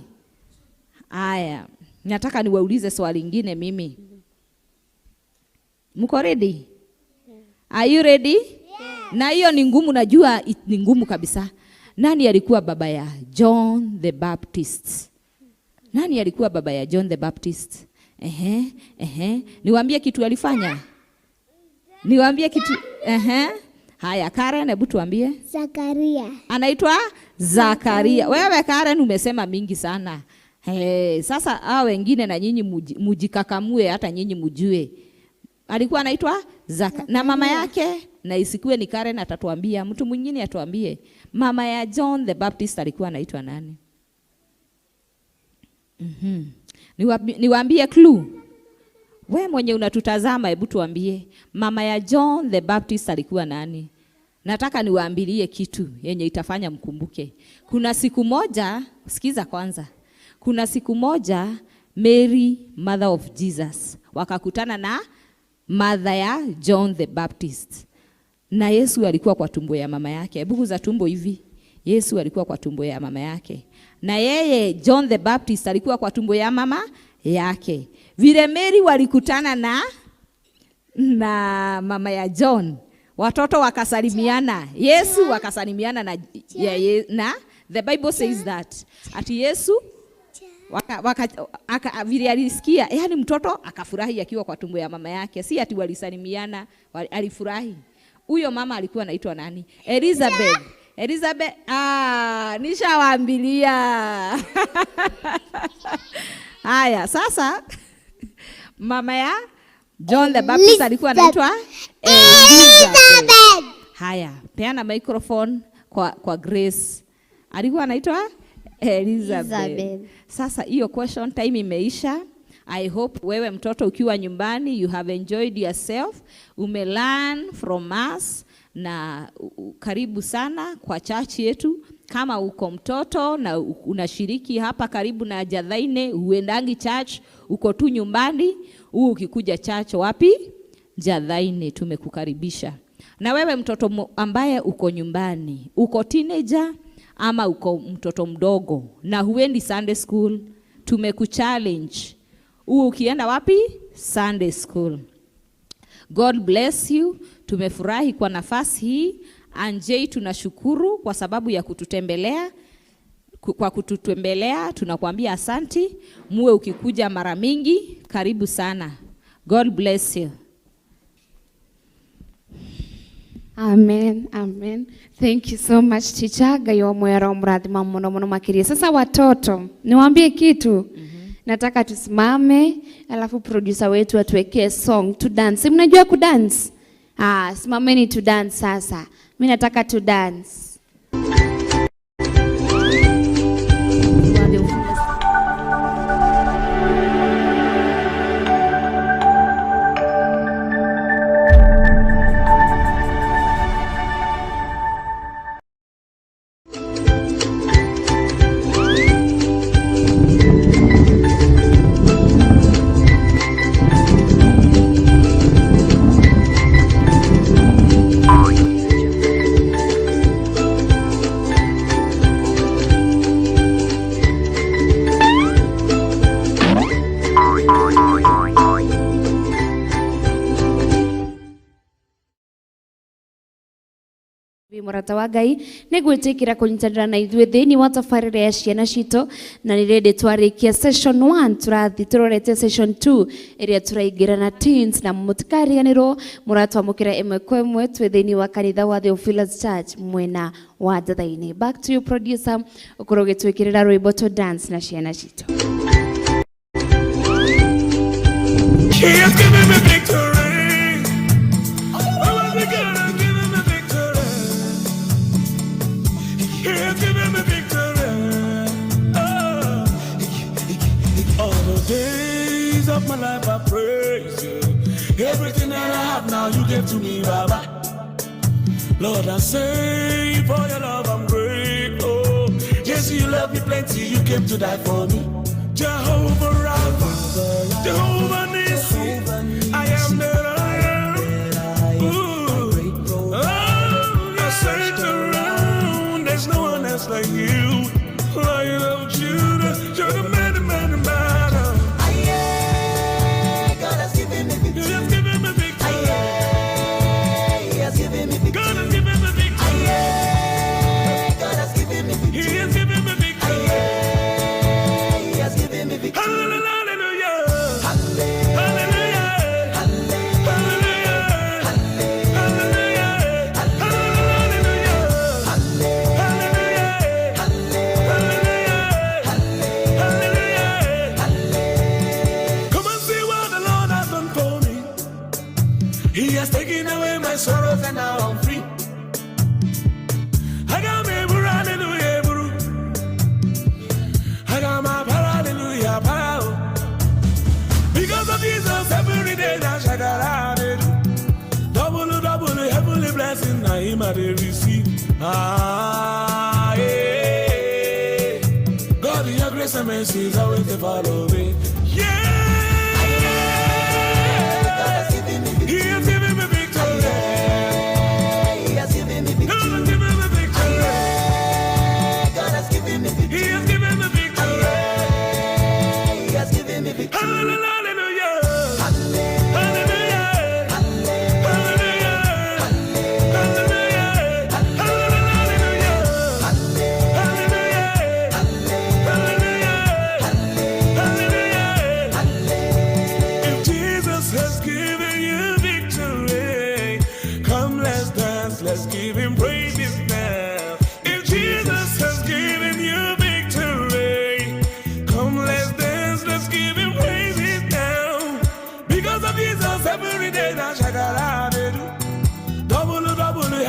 Haya, nataka niwaulize swali ingine mimi. Mko ready? Are you ready? Yeah. Na hiyo ni ngumu, najua ni ngumu kabisa. Nani alikuwa baba ya John the Baptist? Nani alikuwa baba ya John the Baptist? Niwaambie kitu alifanya? Niwaambie kitu. Haya, Karen, hebu tuambie. Zakaria. Anaitwa Zakaria. Wewe Karen umesema mingi sana. Sasa hao wengine na nyinyi mujikakamue, hata nyinyi mjue. Alikuwa anaitwa Zakaria. Na mama yake, na isikuwe ni Karen atatuambia, mtu mwingine atuambie. Mama ya John the Baptist alikuwa anaitwa nani? Niwaambie clue. We mwenye unatutazama, hebu tuambie mama ya John the Baptist alikuwa nani? Nataka niwaambilie kitu yenye itafanya mkumbuke. Kuna siku moja, sikiza kwanza. Kuna siku moja Mary, mother of Jesus, wakakutana na mother ya John the Baptist. Na Yesu alikuwa kwa tumbo ya mama yake. Hebu guza tumbo hivi. Yesu alikuwa kwa tumbo ya mama yake. Na yeye John the Baptist alikuwa kwa tumbo ya mama yake. Vile Mary walikutana na mama ya John, watoto wakasalimiana. Yesu wakasalimiana na, na the Bible says that ati Yesu vile alisikia, yani mtoto akafurahi akiwa kwa tumbo ya mama yake. Si ati walisalimiana, alifurahi. Huyo mama alikuwa anaitwa nani? Elizabeth. Elizabeth, nishawaambilia. Haya, sasa mama ya John the Baptist alikuwa anaitwa Elizabeth. Haya, peana microphone kwa Grace. Alikuwa anaitwa Elizabeth. Sasa hiyo question time imeisha. I hope wewe mtoto ukiwa nyumbani you have enjoyed yourself, umelearn from us, na karibu sana kwa church yetu. Kama uko mtoto na unashiriki hapa karibu na Jathaine, uendangi church, uko tu nyumbani, huu ukikuja church wapi? Jathaine, tumekukaribisha. Na wewe mtoto ambaye uko nyumbani, uko teenager ama uko mtoto mdogo na huendi Sunday school, tumekuchallenge. Huu ukienda wapi? Sunday school. God bless you. Tumefurahi kwa nafasi hii. Anjay, tunashukuru kwa sababu ya kututembelea. Kwa kututembelea tunakuambia asanti. Muwe ukikuja mara mingi, karibu sana. God bless you. Amen, amen. Thank you so much teacher. Ngai wa mwera mrathima muno muno makiria. Sasa watoto, niwaambie kitu. Nataka tusimame, alafu producer wetu atuwekee song to dance. Mnajua ku dance? Ah, simameni to dance sasa. Mimi nataka to dance. Mũrata wa Ngai nĩ gwĩtĩkĩra kũnyitanĩra na ithuĩ thĩinĩ wa tabarĩra ya ciana citũ, na nĩ rĩndĩ twarĩkia session 1, tũrathiĩ tũrorete session 2 ĩrĩa tũraingĩra na teens, na mũtikariganĩrwo mũratwamũkĩra ĩmwe kwa ĩmwe twĩ thĩinĩ wa kanitha wa Theophilus Church mwena wa Ndathainĩ. Back to you producer, ũkorwo ũgĩtwĩkĩrĩra rwĩmbo to dance na ciana citũ. He has given me victory. Of my life I praise you. Everything that I have now you gave to me, Baba. Lord, I say for your love I'm grateful. Yes, you love me plenty, you came to die for me. Jehovah Rapha, Jehovah Nissi, I am that I am. Ooh. Oh, I searched around, there's no one else like you. Lion of Judah, you're the man, the man, the man. He has taken away my sorrows and now I'm free. I got me hallelujah, buru. I got my hallelujah, power. Because of Jesus, every day I shall double, double, heavenly blessing I him I receive. Ah, yeah. God, your grace and mercy is always to follow me. Yeah. He has given me victory. He has given me victory. God has given me victory.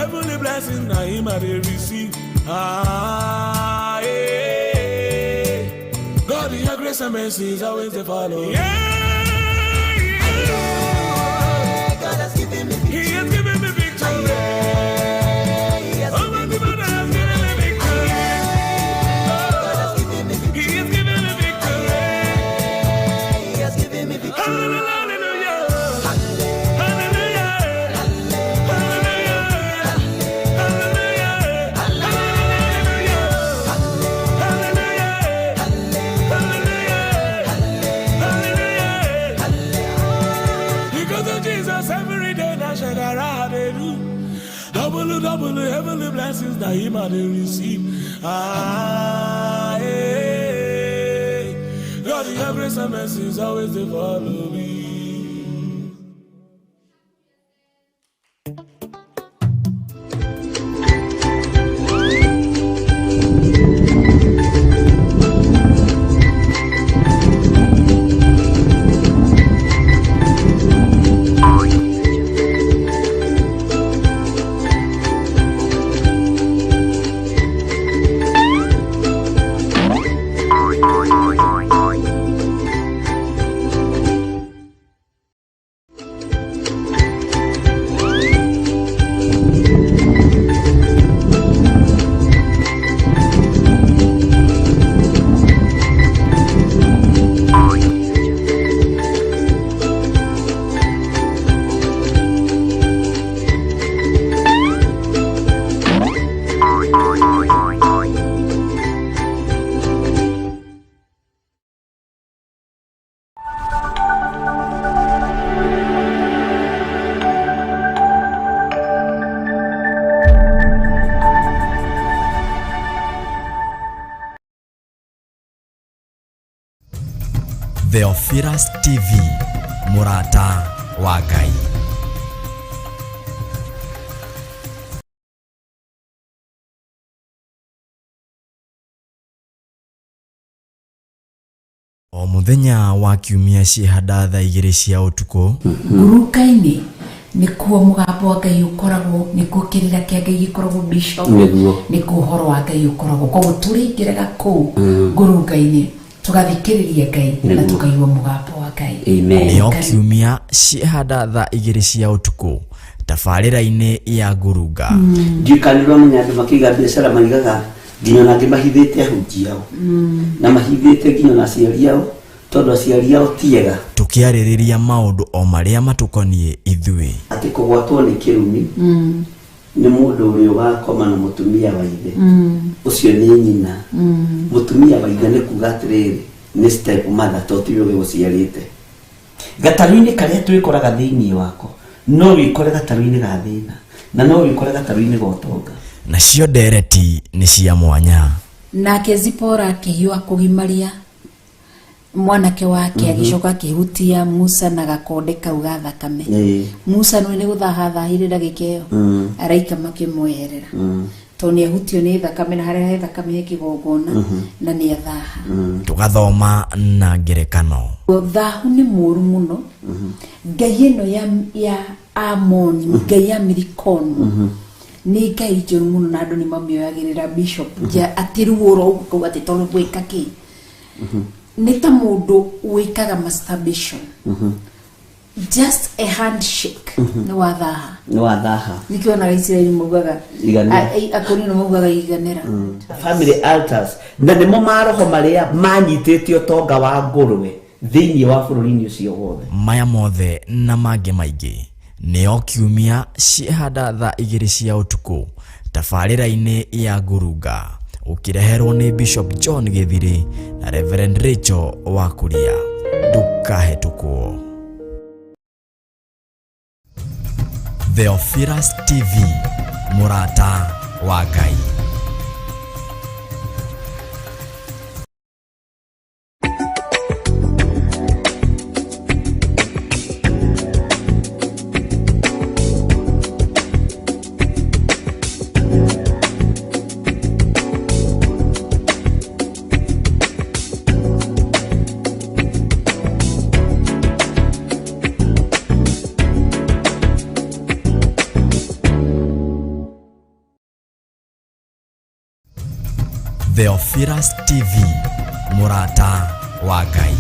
heavenly blessings now him I dey receive. Ah, yeah. God, your grace and mercy is always to follow. Yeah, yeah. God has given me victory. He has given me victory. He has Almighty given me Father has given me victory. God has given me victory. He has given me victory. He has given me victory. Hallelujah. Hallelujah. Hallelujah. Hallelujah. Hallelujah. Hallelujah. Hallelujah. Because of Jesus, every day I shout hallelujah. Double, double, heavenly blessings that him I dey receive. Ah, hey. God, your grace and mercy is always to follow me. Theophilus TV, mũrata wa Ngai. O mũthenya wa kiumia ciĩhanda thaa 2 cia ũtukũ. Nguruka-inĩ nĩkuo mũgambo wa Ngai ũkoragwo, nĩkuo kĩrĩra kĩa Ngai gĩkoragwo, bishop, Nĩguo. nĩkuo ũhoro wa Ngai ũkoragwo. Koguo tũrĩingĩraga kũu ngurunga-inĩ tũgathikĩrĩria Ngai na Nĩguo. tũkaigua mũgambo wa Ngai. Amen. Nĩo kiumia ciĩhanda thaa 2 cia ũtukũ tabarĩra-inĩ ya ngurunga. Ndiũĩ kana nĩ ũramenya andũ makĩiga biacara maigaga nginya ona angĩ mahithĩte ahunjia ao na mahithĩte nginya ona aciari ao, tondũ aciari ao ti ega. Tũkĩarĩrĩria maũndũ o marĩa matũkoniĩ ithuĩ. Atĩ kũgwatwo nĩ kĩrumi nĩ mũndũ ũrĩa ũgakoma na mũtumia wa ithe, ũcio nĩ nyina. Mũtumia wa ithe nĩ kuga atĩrĩrĩ, nĩ step mother, to tiwe ũgĩgũciarĩte. Gatarũ-inĩ karĩa twĩkoraga thĩinĩ wako, no wĩkore gatarũ-inĩ ga thĩna na no wĩkore gatarũ-inĩ ga ũtonga. Nacio ndereti nĩ cia mwanya. Nake Zipora akĩhiũha kũgimaria mwanake wake, agĩcoka akĩhutia Musa na gakonde kau ga thakame. Musa nĩ gũthaha thahire ndagĩka ĩyo, araika makĩmweherera tondũ nĩ ahutio nĩ thakame, na harĩa he thakame he kĩgongona na nĩ athaha. Tũgathoma na ngerekano. Thahu nĩ mũũru mũno. Ngai ĩno ya Amoni, Ngai ya Milikomu, nĩ Ngai njũru mũno na andũ nĩ mamĩoyagĩrĩra, bishop, atĩ ruo ũguo atĩ tondũ gwĩka kĩ nĩ ta mũndũ wĩkaga masturbation, just a handshake nĩ wathaha. Nĩ wathaha. Nĩkĩo onaga Isiraeli maugaga Iganĩra. Akorino maugaga iganĩra. Family altars na nĩmo maroho marĩa manyitĩte ũtonga wa ngũrwe thĩinĩ wa bũrũri-inĩ ũcio wothe. Maya mothe na mangĩ maingĩ nĩo kiumia ciĩhanda thaa 2 cia ũtukũ tabarĩra-inĩ ya ngurunga, ũkĩreherwo nĩ Bishop John Gĩthiri na Reverend Rachel Wakuria. Ndũkahetũkwo. Theophilus TV, mũrata wa Ngai. Theophilus TV, mũrata wa Ngai.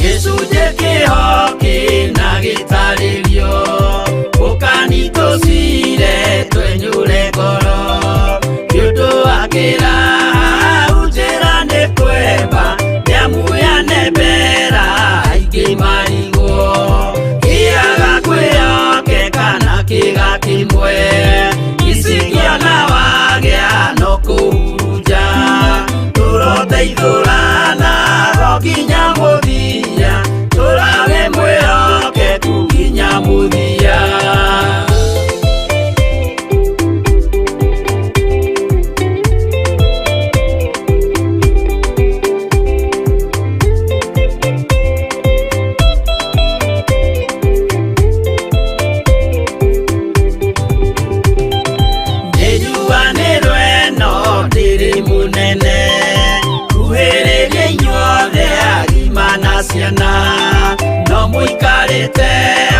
Gĩcunjĩ kĩho kĩna gĩtarĩrio ũkani tũcire twenyũre ngoro nĩ ũndũ wa kĩraha njĩra nĩ kwemba nĩamu yanembera aingĩ marigwo kĩaga kwĩhokeka na kĩga kĩmwe icikĩona wagĩa no kũhurunja tũroteithũrana ro nginya mũthia tũrage mwĩhokeku nginya mũthia. Nĩnjuanĩrwo ĩno ndĩrĩ mũnene kuhĩrĩria inyuothe agima na ciana no mũikarĩte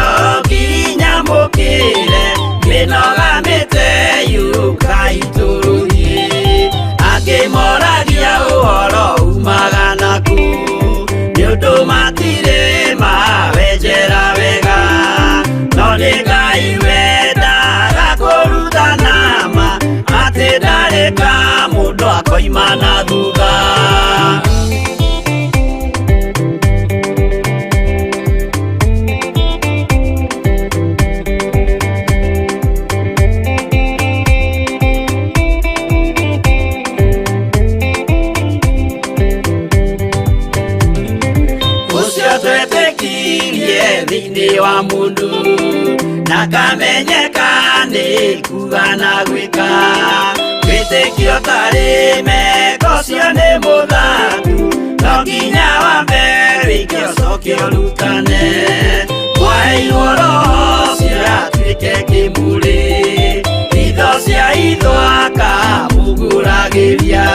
o nginya mũkĩre mĩnoga mĩte yũkai tũrũthiĩ angĩ moragia ũhoro umaga naku nĩ ũndũ matirĩ mawenjera wega no nĩ Ngai wendaga kũrutana ma atĩ ndarĩ ka mũndũ akoima na thutha. Ũcio twetĩkirie thĩinĩ wa mũndũ na kamenyeka nĩ kuga na gwĩka wĩtĩkio tarĩ meko ũcio nĩ mũthaku no nginya wambe wĩke ũcoke ũrutane mwaheirwo roho ũcio atuĩke kĩmũrĩ itho cia itho akamũgũragĩria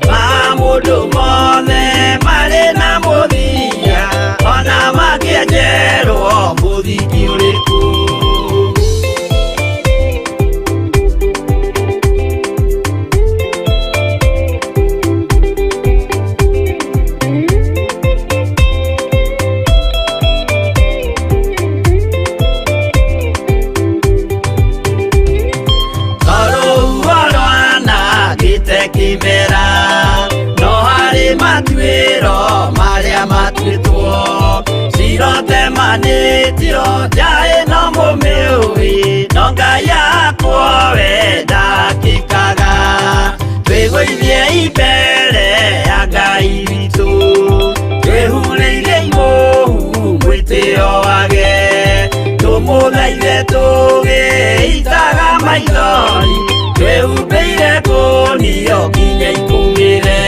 ma mũndũ mothe marĩ na mũthia ona mangĩenjerwo mũthingi ũrĩkũ. Tondũ rwanangĩte kĩmera no harĩ matuĩro marĩa matuĩtwo cirotemanĩtio nja ĩno mũmĩũĩ no Ngai akwo we ndakĩkaga twĩgũithie mbere ya Ngai witũ twĩhurĩire imũhu mwĩtĩo wage tũmũthaithe tũgĩitaga maithori twĩhumbĩire kũnio nginya ikũmĩre.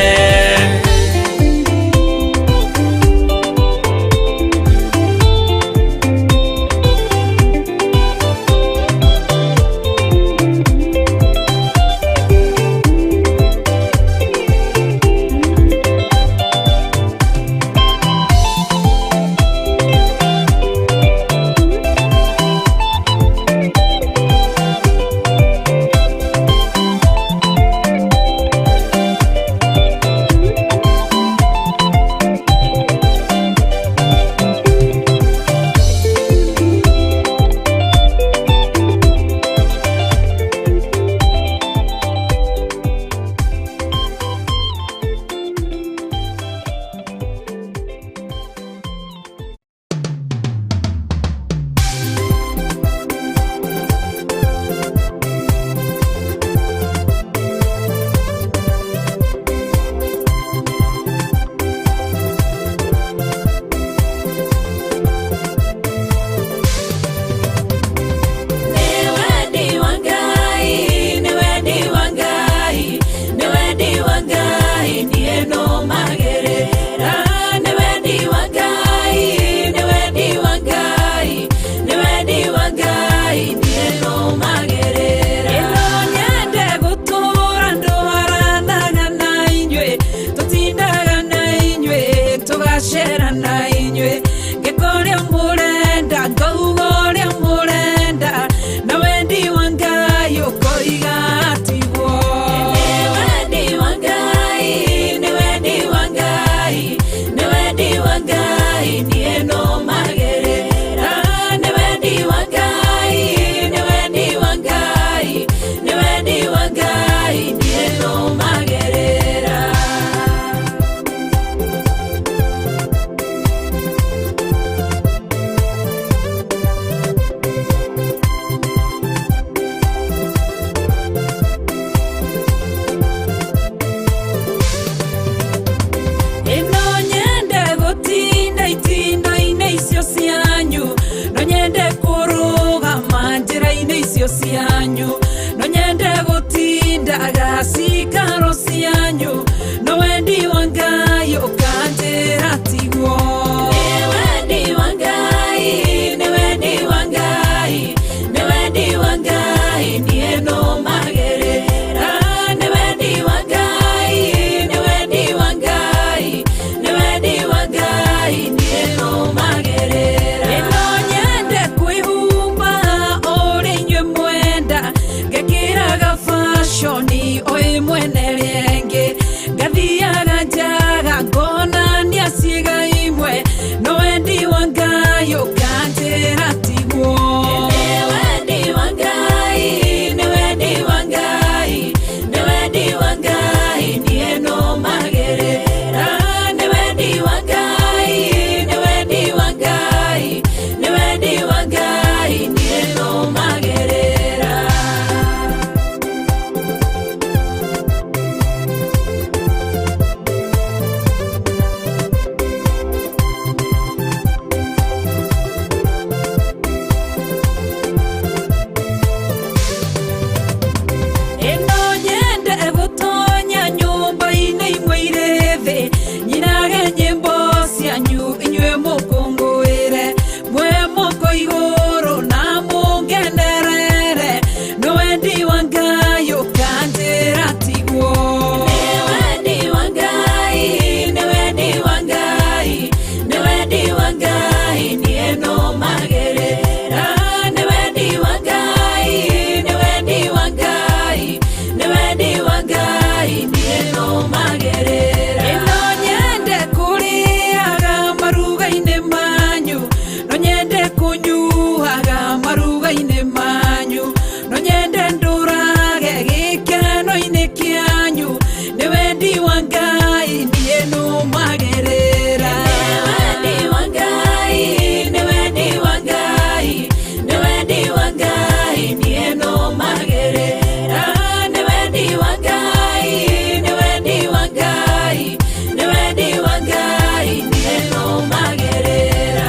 Ngacera na inyuĩ ngĩka ũrĩa mũrenda, ngauga ũrĩa mũrenda, na wendi wa Ngai ũkoiga tiguo. Nĩ wendi wa Ngai, nĩ wendi wa Ngai, nĩ wendi wa Ngai niĩ nũmagĩrĩra. Nĩ wendi wa Ngai, nĩ wendi wa Ngai, nĩ wendi wa Ngai niĩ nũmagĩrĩra. Ĩno nyende gũtinda itindo-inĩ icio cianyu, no nyende kũrũgama njĩra-inĩ icio cianyu, no nyende gũtindaga cikaro cianyu, no wendi wa Ngai ũkanjĩra tiguo. Nĩ wendi wa Ngai, nĩ wendi wa Ngai, nĩ wendi wa Ngai niĩ nũmagĩrĩra. Nĩ wendi wa Ngai, nĩ wendi wa Ngai, nĩ wendi wa Ngai niĩ nũmagĩrĩra. Ĩno nyende kwĩhumba ũrĩa inyuĩ mwenda, ngekĩraga fashion o ĩmwe na ĩrĩa ĩngĩ, ngathiaga njaga ngonania ciĩga imwe, no wendi wa Ngai ũkanjĩra tiguo. Nĩ wendi wa Ngai, nĩ wendi wa Ngai, nĩ wendi wa Ngai niĩ nũmagĩrĩra. Nĩ wendi wa Ngai, nĩ wendi wa Ngai, nĩ wendi wa Ngai niĩ nũmagĩrĩra. Ĩno nyende gũtonya nyũmba-inĩ imwe irĩ thĩ, nyinage nyĩmbo cianyu inyuĩ mũkũngũĩre, mwe moko igũrũ na mũngenerere, no wendi wa Ngai ũkanjĩra tiguo. Nĩ wendi wa Ngai, nĩ wendi wa Ngai, nĩ wendi wa Ngai niĩ nũmagĩrĩra. Nĩ wendi wa Ngai, nĩ wendi wa Ngai, nĩ wendi wa Ngai niĩ nũmagĩrĩra. Ĩno nyende kũrĩaga maruga-inĩ manyu, no nyende kũnyuaga maruga-inĩ manyu, no nyende ndũrage gĩkeno-inĩ kĩanyu, nĩ wendi wa Ngai niĩ nũmagĩrĩra. Nĩ wendi wa Ngai, nĩ wendi wa Ngai, nĩ wendi wa Ngai niĩ nũmagĩrĩra. Nĩ wendi wa Ngai, nĩ wendi wa Ngai, nĩ wendi wa Ngai niĩ nũmagĩrĩra.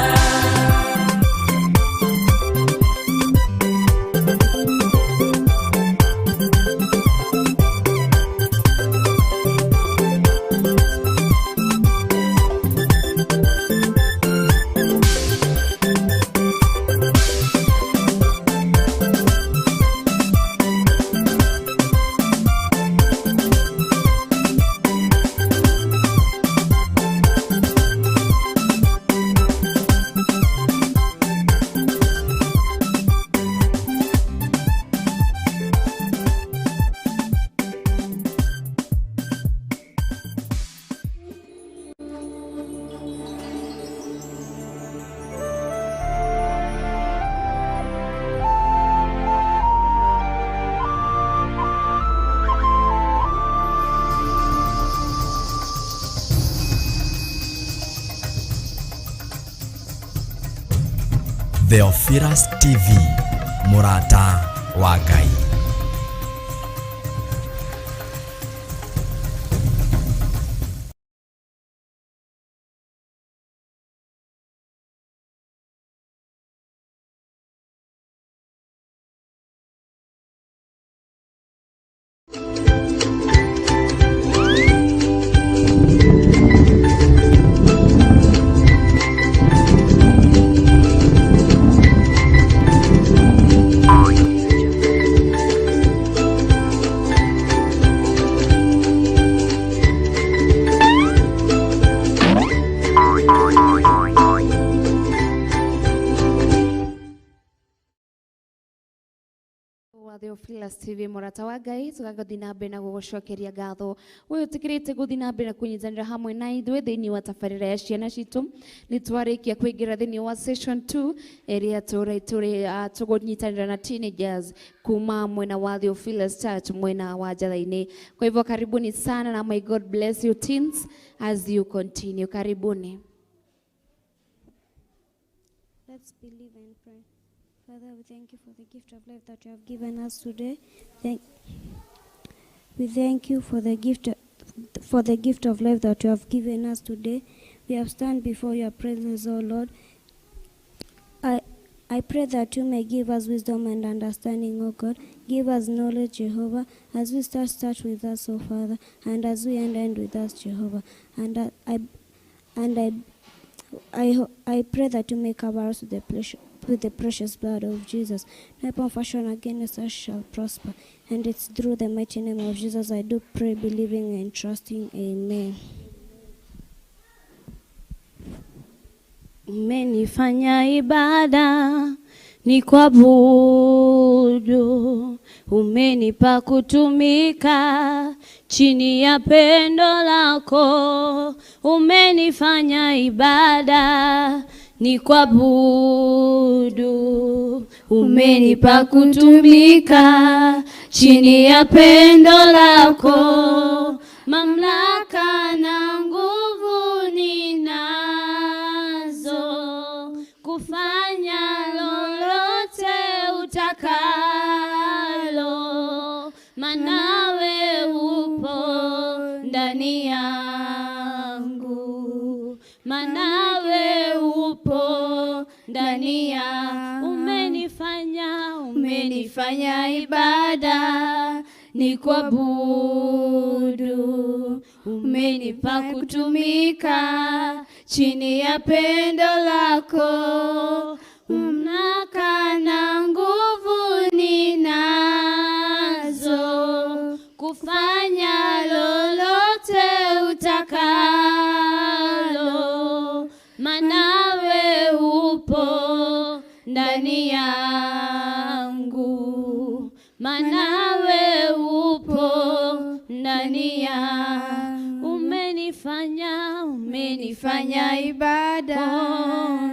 Theophilus TV, mũrata wa Ngai. Wa Theophilus TV mũrata wa Ngai tũgagathiĩ na mbere na gũgũcokeria ngatho ũyũ ũtĩkĩrĩte gũthiĩ na mbere na kũnyitanĩra hamwe na ithuĩ thĩinĩ wa tabarĩra ya ciana citũ. Nĩ twarĩkia kũingĩra thĩinĩ wa session 2 ĩrĩa tũkũnyitanĩra na teenagers kuma mwena wa Theophilus Church mwena wa Njatha-inĩ. Kwa hivyo karibuni sana na may God bless you teens as you continue. Karibuni. Let's believe and pray. Father, we thank you for the gift of life that you have given us today. We thank you for the gift of life that you have given us today. We have stand before your presence, O Lord. I pray that you may give us wisdom and understanding, O God. Give us knowledge, Jehovah, as we start with us, O Father, and as we end with us, Jehovah. And I pray that you may cover us with the precious blood of Jesus. No weapon fashioned against us shall prosper. And it's through the mighty name of Jesus I do pray, believing and trusting. Amen. Umenifanya ibada ni kuabudu, umenipa kutumika chini ya pendo lako. Umenifanya ibada ni kuabudu, umenipa kutumika chini ya pendo lako. Mamlaka na nguvu ninazo kufanya lolote utakalo, manawe upo ndani yangu, manawe upo ndani yangu. Umenifanya ibada ni kuabudu, umenipa kutumika chini ya pendo lako. Mamlaka na nguvu ninazo kufanya lolote utakalo, manawe upo ndani yangu, manawe upo ndani yangu. Umenifanya ibada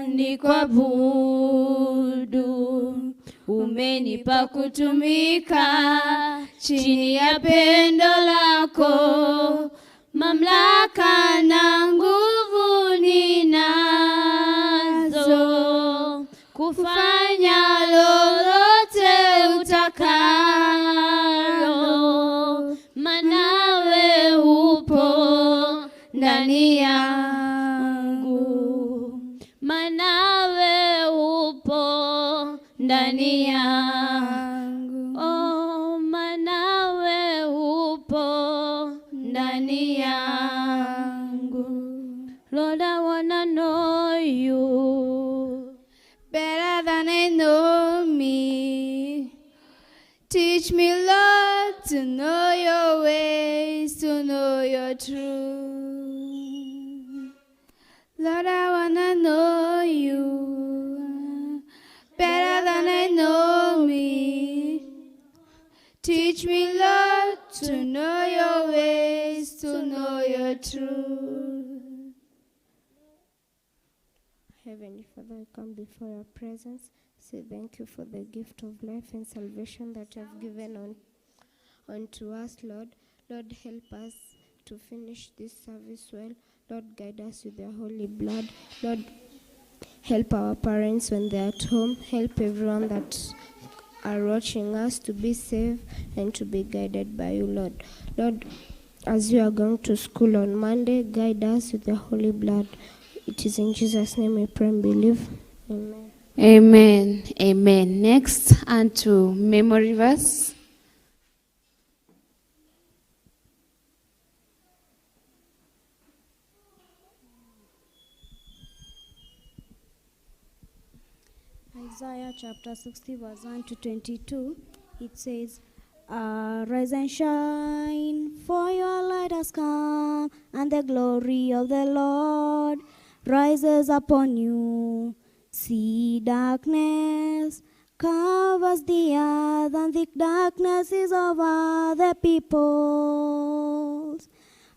ni kuabudu, umenipa kutumika chini ya pendo lako. Mamlaka na nguvu ninazo kufanya lolote utakalo, manawe upo ndani yangu, manawe upo ndani yangu. Oh, manawe upo ndani yangu. Lord, I wanna know you better than I know me. Teach me, Lord, to know your ways, to know your truth. Lord, I wanna know you better than I know me. Teach me, Lord, to know your ways, to know your truth. Heavenly Father, we come before your presence. Say thank you for the gift of life and salvation that you have given unto us, Lord. Lord, help us to finish this service well. Lord, guide us with your holy blood. Lord, help our parents when they are at home. Help everyone that are watching us to be safe and to be guided by you, Lord. Lord, as we are going to school on Monday, guide us with your holy blood. It is in Jesus' name we pray and believe. Amen. Amen. Amen. Next, unto memory verse. Isaiah chapter 60, verse 1 to 22, it says, Arise and shine, for your light has come, and the glory of the Lord rises upon you. See, darkness covers the earth, and thick darkness is over the peoples.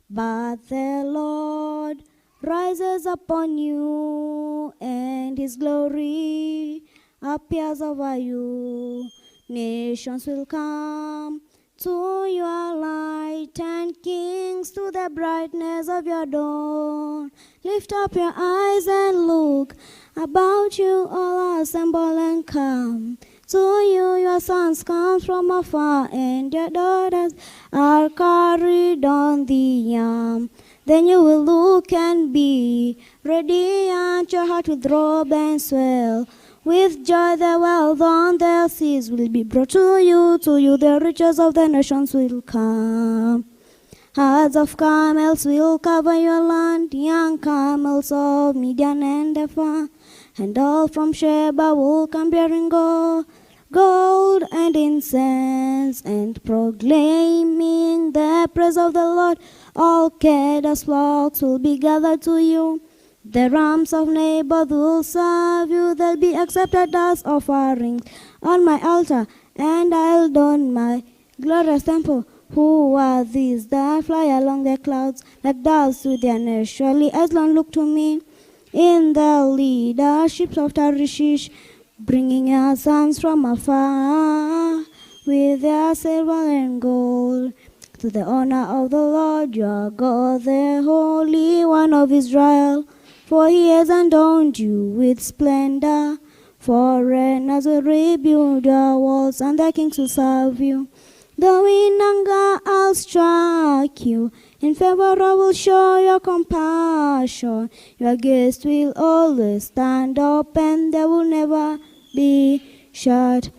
But the Lord rises upon you, and his glory appears over you. Nations will come to your light, and kings to the brightness of your dawn. Lift up your eyes and look about you, all assemble and come. To you your sons come from afar, and your daughters are carried on the arm. Then you will look and be radiant, your heart will throb and swell. With joy the wealth on the seas will be brought to you the riches of the nations will come. Herds of camels will cover your land, young camels of Midian and Ephah, and all from Sheba will come bearing gold and incense, and proclaiming the praise of the Lord. All Kedar's flocks will be gathered to you. The rams of Naboth will serve you. They'll be accepted as offerings on my altar, and I'll adorn my glorious temple. Who are these that fly along the clouds like doves to their nest? Surely Aslan look to me in the leadership of Tarshish, bringing your sons from afar with their silver and gold, to the honor of the Lord your God, the Holy One of Israel. For he has endowed you with splendor. Foreigners will rebuild your walls, and the kings will serve you. Though in anger I'll strike you, in favor I will show your compassion. Your gates will always stand open, they will never be shut.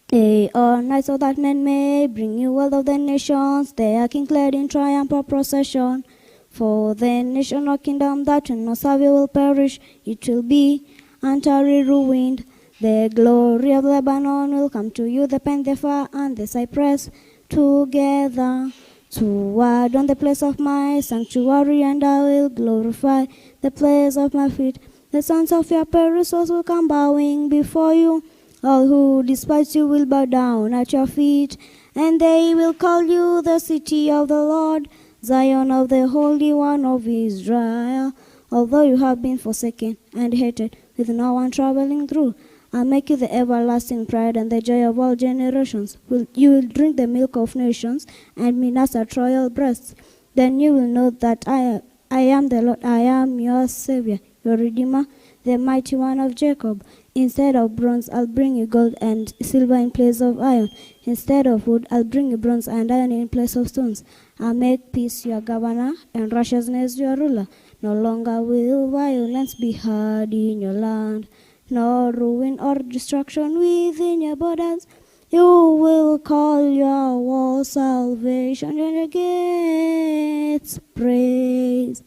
Day or night, so that men may bring you wealth of the nations. They are king clad in triumph or procession. For the nation or kingdom that will not serve you will perish, it will be utterly ruined. The glory of Lebanon will come to you, the pine, the fir, and the cypress together, to adorn the place of my sanctuary, and I will glorify the place of my feet. The sons of your perishes will come bowing before you. All who despise you will bow down at your feet, and they will call you the city of the Lord, Zion of the Holy One of Israel. Although you have been forsaken and hated, with no one traveling through, I'll make you the everlasting pride and the joy of all generations. You will drink the milk of nations and be at royal breasts. Then you will know that I am the Lord, I am your Savior, your Redeemer, the Mighty One of Jacob. Instead of bronze, I'll bring you gold, and silver in place of iron. Instead of wood, I'll bring you bronze, and iron in place of stones. I'll make peace your governor, and righteousness your ruler. No longer will violence be heard in your land, nor ruin or destruction within your borders. You will call your walls salvation, and your gates praise.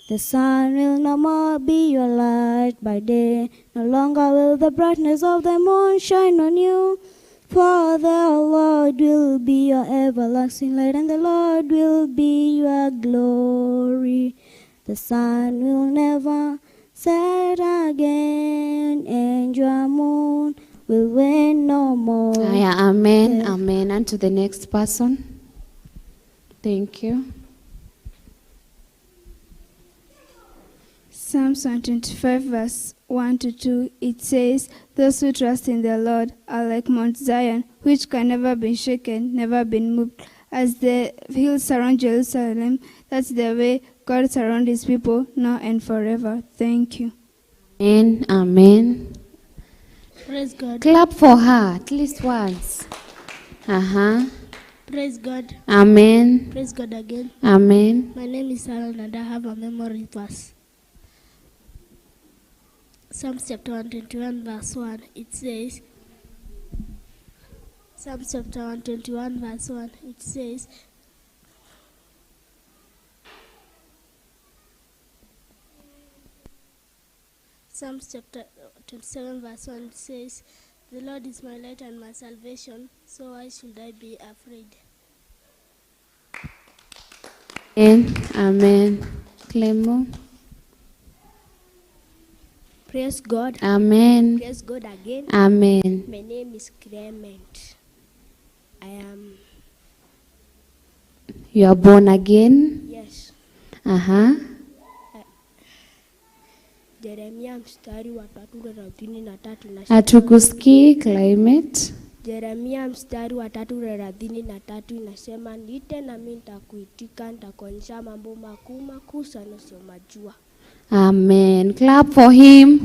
The sun will no more be your light by day, no longer will the brightness of the moon shine on you. For the Lord will be your everlasting light, and the Lord will be your glory. The sun will never set again, and your moon will wane no more. Aya, amen, amen. And to the next person. Thank you. Psalms 125 verse 1 to 2, it says, "Those who trust in the Lord are like Mount Zion, which can never be shaken, never be moved. As the hills surround Jerusalem, that's the way God surrounds his people now and forever." Thank you. Amen. Amen. Praise God. Clap for her at least once. Uh-huh. Praise God. Amen. Praise God again. Amen. My name is Aaron and I have a memory verse. Psalms chapter 121 verse 1, it says, Psalms chapter 121 verse 1, it says, Psalms chapter 27 verse 1, it says, "The Lord is my light and my salvation, so why should I be afraid?" Amen. Amen. Clemo. Praise God. Amen. Praise God again. Amen. My name is Clement. I am. You are born again? Yes. Aha. Jeremia mstari wa 3:33 na Hatukusikii Climate. Jeremia mstari wa 3:33 inasema, niite nami nitakuitika, nitakuonyesha mambo makuu makuu sana usiyojua. Amen. Clap for him.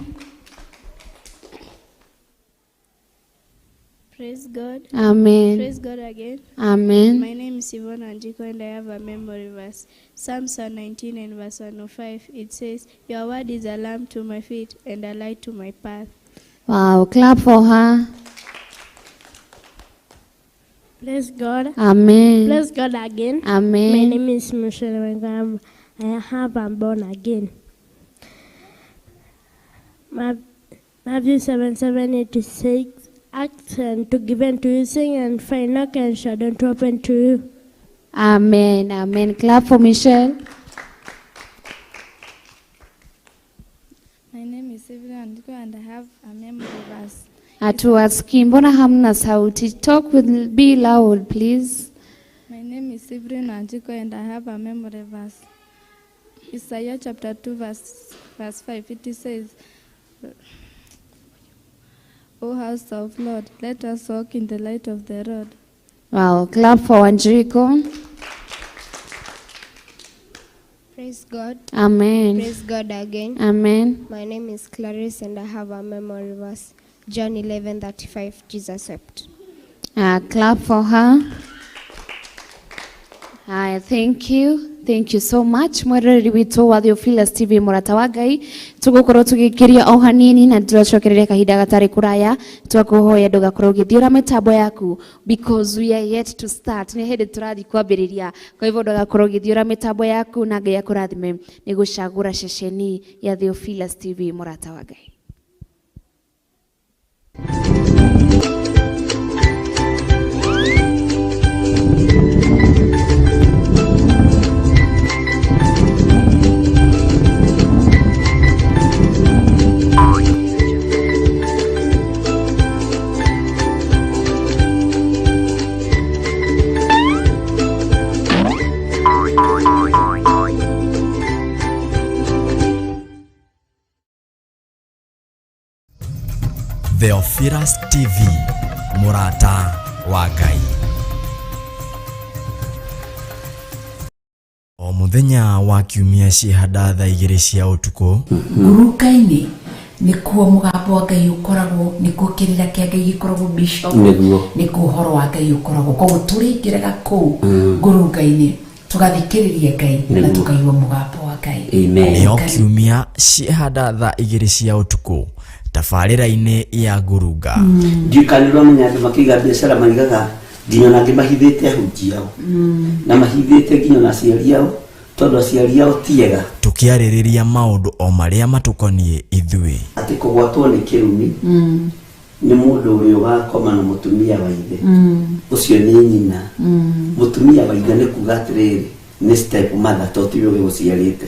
Praise God. Amen. Praise God again. Amen. My name is Yvonne Anjiko and I have a memory verse. Psalms 19 and verse 105. It says, Your word is a lamp to my feet and a light to my path. Wow, clap for her. Praise God. Amen. Praise God again. Amen. My name is Michelle Wengam. I have been born again. Matthew 7:7-86. Ask and to given to you, sing and find, knock and shall to open to you. Amen. Amen. Clap for Michelle. My name is Evelyn Andiko and I have a memory verse. Hatuwasikii, mbona hamna sauti? Talk with be loud please. My name is Evelyn Andiko and I have a memory verse. Isaiah chapter 2 verse 5. It says, O house of Lord, let us walk in the light of the Lord. Wow, clap for Wanjiko. Praise God. Amen. Praise God again. Amen. My name is Clarice and I have a memory verse. John 11:35, Jesus wept. Clap for her. Haya, thank you. Thank you so much. Mweroreri witũ wa Theophilus TV mũrata wa Ngai, tũgũkorwo tũgĩkĩria o hanini na tũracokereria kahinda gatarĩ kũraya. Twakũhoya ndũgakorwo ũgĩthiũra mĩtambo yaku because we are yet to start. Nĩ hĩndĩ tũrathiĩ kwambĩrĩria, kwa hivyo ndũgakorwo ũgĩthiũra mĩtambo yaku na Ngai akũrathime nĩ gũcagũra ceceni ya Theophilus TV mũrata wa Ngai. Theophilus TV, mũrata wa Ngai. O mũthenya wa kiumia ciĩhanda thaa 2 cia ũtukũ. Nguruka-inĩ nĩkuo mũgambo wa Ngai ũkoragwo, nĩkuo kĩrĩra kĩa Ngai gĩkoragwo bishop, nĩkuo ũhoro wa Ngai ũkoragwo. Koguo tũrĩingĩraga kũu ngurunga-inĩ tũgathikĩrĩria Ngai na tũkaigua mũgambo wa Ngai. Nĩo kiumia ciĩhanda thaa 2 cia ũtukũ tabarĩra-inĩ ya ngurunga. Ndiũkanĩrwo menya andũ makĩiga biacara maigaga nginya ona angĩ mahithĩte ahunjia ao na mahithĩte nginya ona aciari ao tondũ aciari ao ti ega. Tũkĩarĩrĩria maũndũ o marĩa matũkoniĩ ithuĩ. Atĩ kũgwatwo nĩ kĩrumi nĩ mũndũ ũrĩa ũgakoma na mũtumia wa ithe, ũcio nĩ nyina. Mũtumia wa ithe nĩ kuga atĩrĩrĩ, nĩ step mother to tiwe ũgĩgũciarĩte.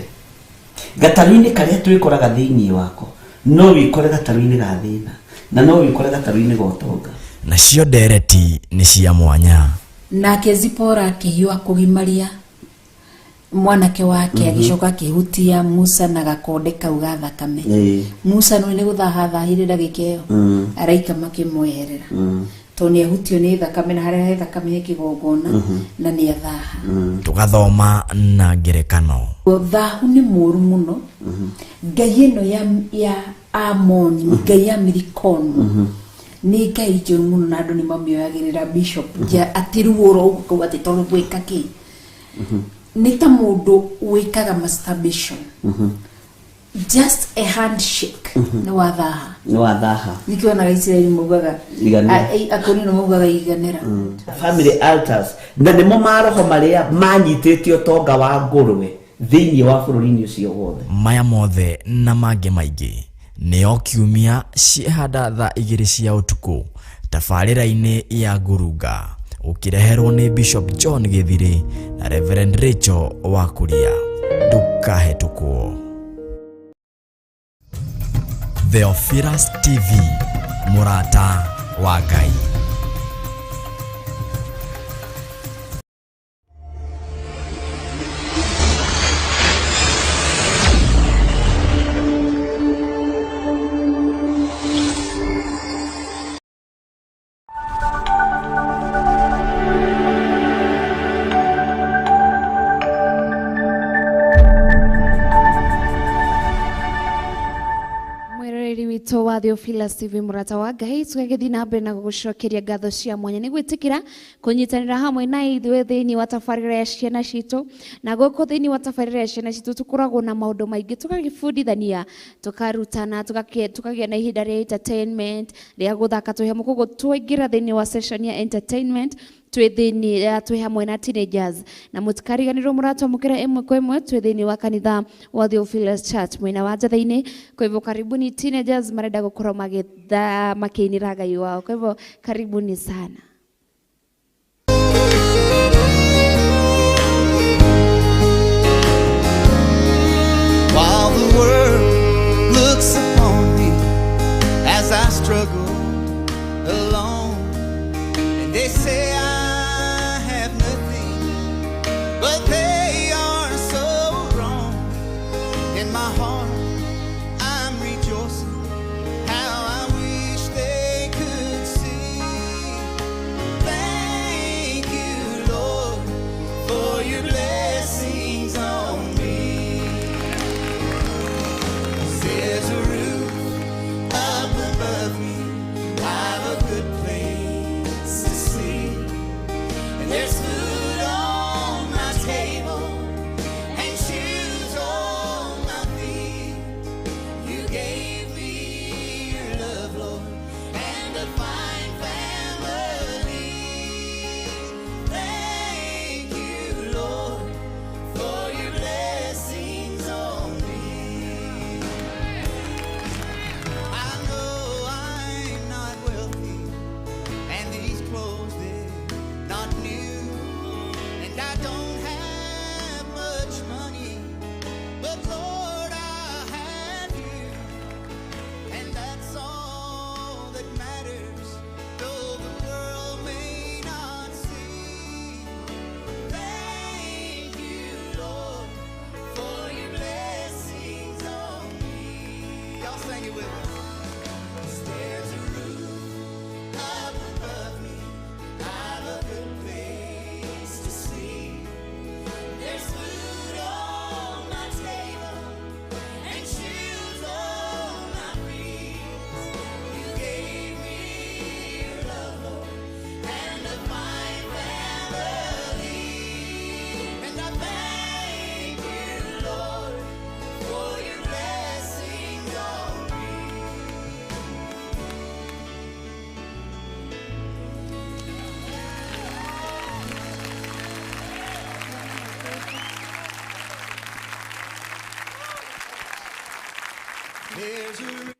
Gatarũ-inĩ karĩa twĩkoraga thĩinĩ wako no wikore gatarũ-inĩ ga thĩna na no wikore gatarũ-inĩ ga ũtonga. Nacio ndereti nĩ cia mwanya. Nake Zipora akĩhiũha kũgimaria mwanake wake, agĩcoka akĩhutia Musa na gakonde kau ga thakame. Musa nĩ gũthaha thahire ndagĩka ĩyo, araika makĩmweherera tondũ nĩ ahutio nĩ thakame na harĩa he thakame he kĩgongona na nĩ athaha. Tũgathoma na ngerekano. Thahu nĩ mũũru mũno. Ngai ĩno ya Amoni, ngai ya Milikomu, nĩ ngai njũru mũno na andũ nĩ mamĩoyagĩrĩra bishop, atĩ ruo ũkauga atĩ tondũ gwĩka kĩ. Nĩ ta mũndũ wĩkaga masturbation, just a handshake nĩ wathaha. Nĩ wathaha. Nĩkĩo onaga Isiraeli maugaga akorino maugaga iganĩra. Family altars na nĩmo maroho marĩa manyitĩte ũtonga wa ngũrwe thĩinĩ wa bũrũri-inĩ ũcio wothe. Maya mothe na mangĩ maingĩ nĩo kiumia ciĩhanda thaa 2 cia ũtukũ tabarĩra-inĩ ya ngurunga, ũkĩreherwo nĩ Bishop John Gĩthirĩ na Reverend Rachel Wakuria. Ndũkahetũkwo. Theophilus TV, mũrata wa Ngai. Witũ wa Theophilus TV, mũrata wa Ngai, tũgagĩthiĩ na mbere na gũgũcokeria ngatho cia mwanya nĩ gwĩtĩkĩra kũnyitanĩra hamwe na ithuĩ thĩinĩ wa tabarĩra ya ciana citũ. Na gũkũ thĩinĩ wa tabarĩra ya ciana citũ tũkoragwo na maũndũ maingĩ, tũgagĩbundithania, tũkarutana, tũkagĩa na ihinda rĩa entertainment, rĩa gũthaka twĩ hamwe. Koguo twaingĩra thĩinĩ wa session ya entertainment twĩ thĩinĩ ya twĩ hamwe na teenagers, na mũtikariganĩrwo mũratwamũkĩra ĩmwe kwa ĩmwe twĩ thĩinĩ wa kanitha wa Theophilus Church mwena wa Njathĩ-inĩ. Kwa hivyo karibuni teenagers marenda gũkorwo magĩtha makĩinĩra Ngai wao. Kwa hivyo karibuni sana. While the world looks upon me as I struggle alone, and they say I have nothing, but they are so wrong. In my heart, I'm rejoicing. How I wish they could see. Thank you, Lord, for your blessings on me. There's a roof up above me. I've a good place to sleep, and there's food on my table and shoes on my feet. You gave me your love, Lord, and a fine family. Thank you, Lord, for your blessings on me. I know I'm not wealthy, and these clothes, they're not new, and I don't have much money, but Lord, I have you, and that's all that matters, though the world may not see. Thank you, Lord, for your blessings on me. Y'all sing it with us. There's a roof up above me. I've a good place to sleep. There's food on my table and shoes on my feet. You gave me your love, Lord, and a fine family. And I thank you, Lord, for your blessings on me. There's a roof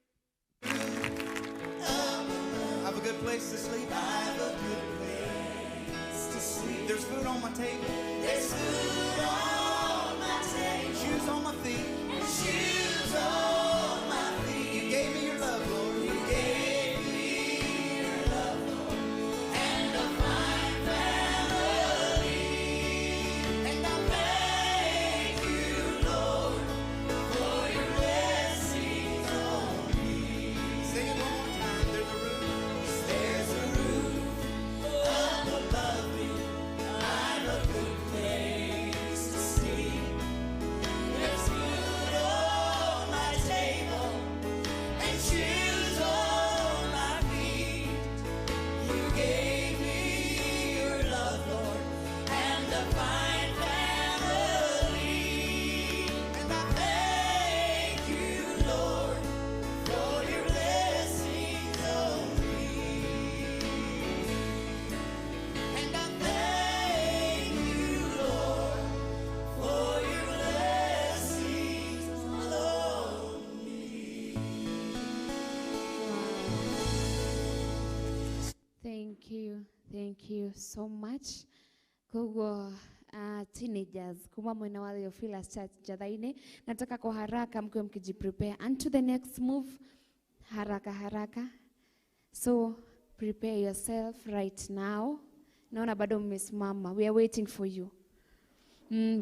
up. I have a good place to sleep. I have a good place to sleep. There's food on my table. There's food on my table. Shoes on my feet. Shoes on my feet. You gave me your love, Lord. You gave me your love, Lord, and a fine family. And I thank you, Lord, for your blessings on me. Sing it one more time. There's a roof. There's a roof up above me. I've a good place to sleep. There's food on my table and shoes on my feet. You gave me your love, Lord, and a fine family. And I thank you, Lord, for your blessings on me. And I thank you, Lord, for your blessings on me. Thank you so much. Koguo teenagers kuma mwena wa Theophilus Church Njathĩ-inĩ, nataka kwa haraka mkiwe mkijiprepare and to the next move. Haraka haraka. So prepare yourself right now. Naona bado mmesimama. We are waiting for you.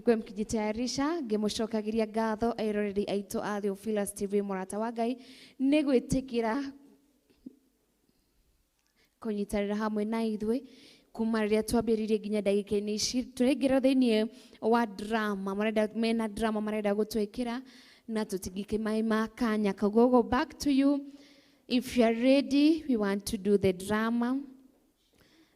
Kwe mkijitayarisha ngimucokagiria ngatho airoreri aitũ a Theophilus TV mũrata wa Ngai nĩ gwĩtĩkĩra kũnyitanĩra hamwe na ithuĩ kuma rĩrĩa twambĩrĩirie nginya ndagĩka-inĩ ici tũraingĩra thĩinĩ wa drama marenda mena drama marenda gũtwĩkĩra na tũtingĩkĩmaima kanya koguo back to you if you are ready. We want to do the drama.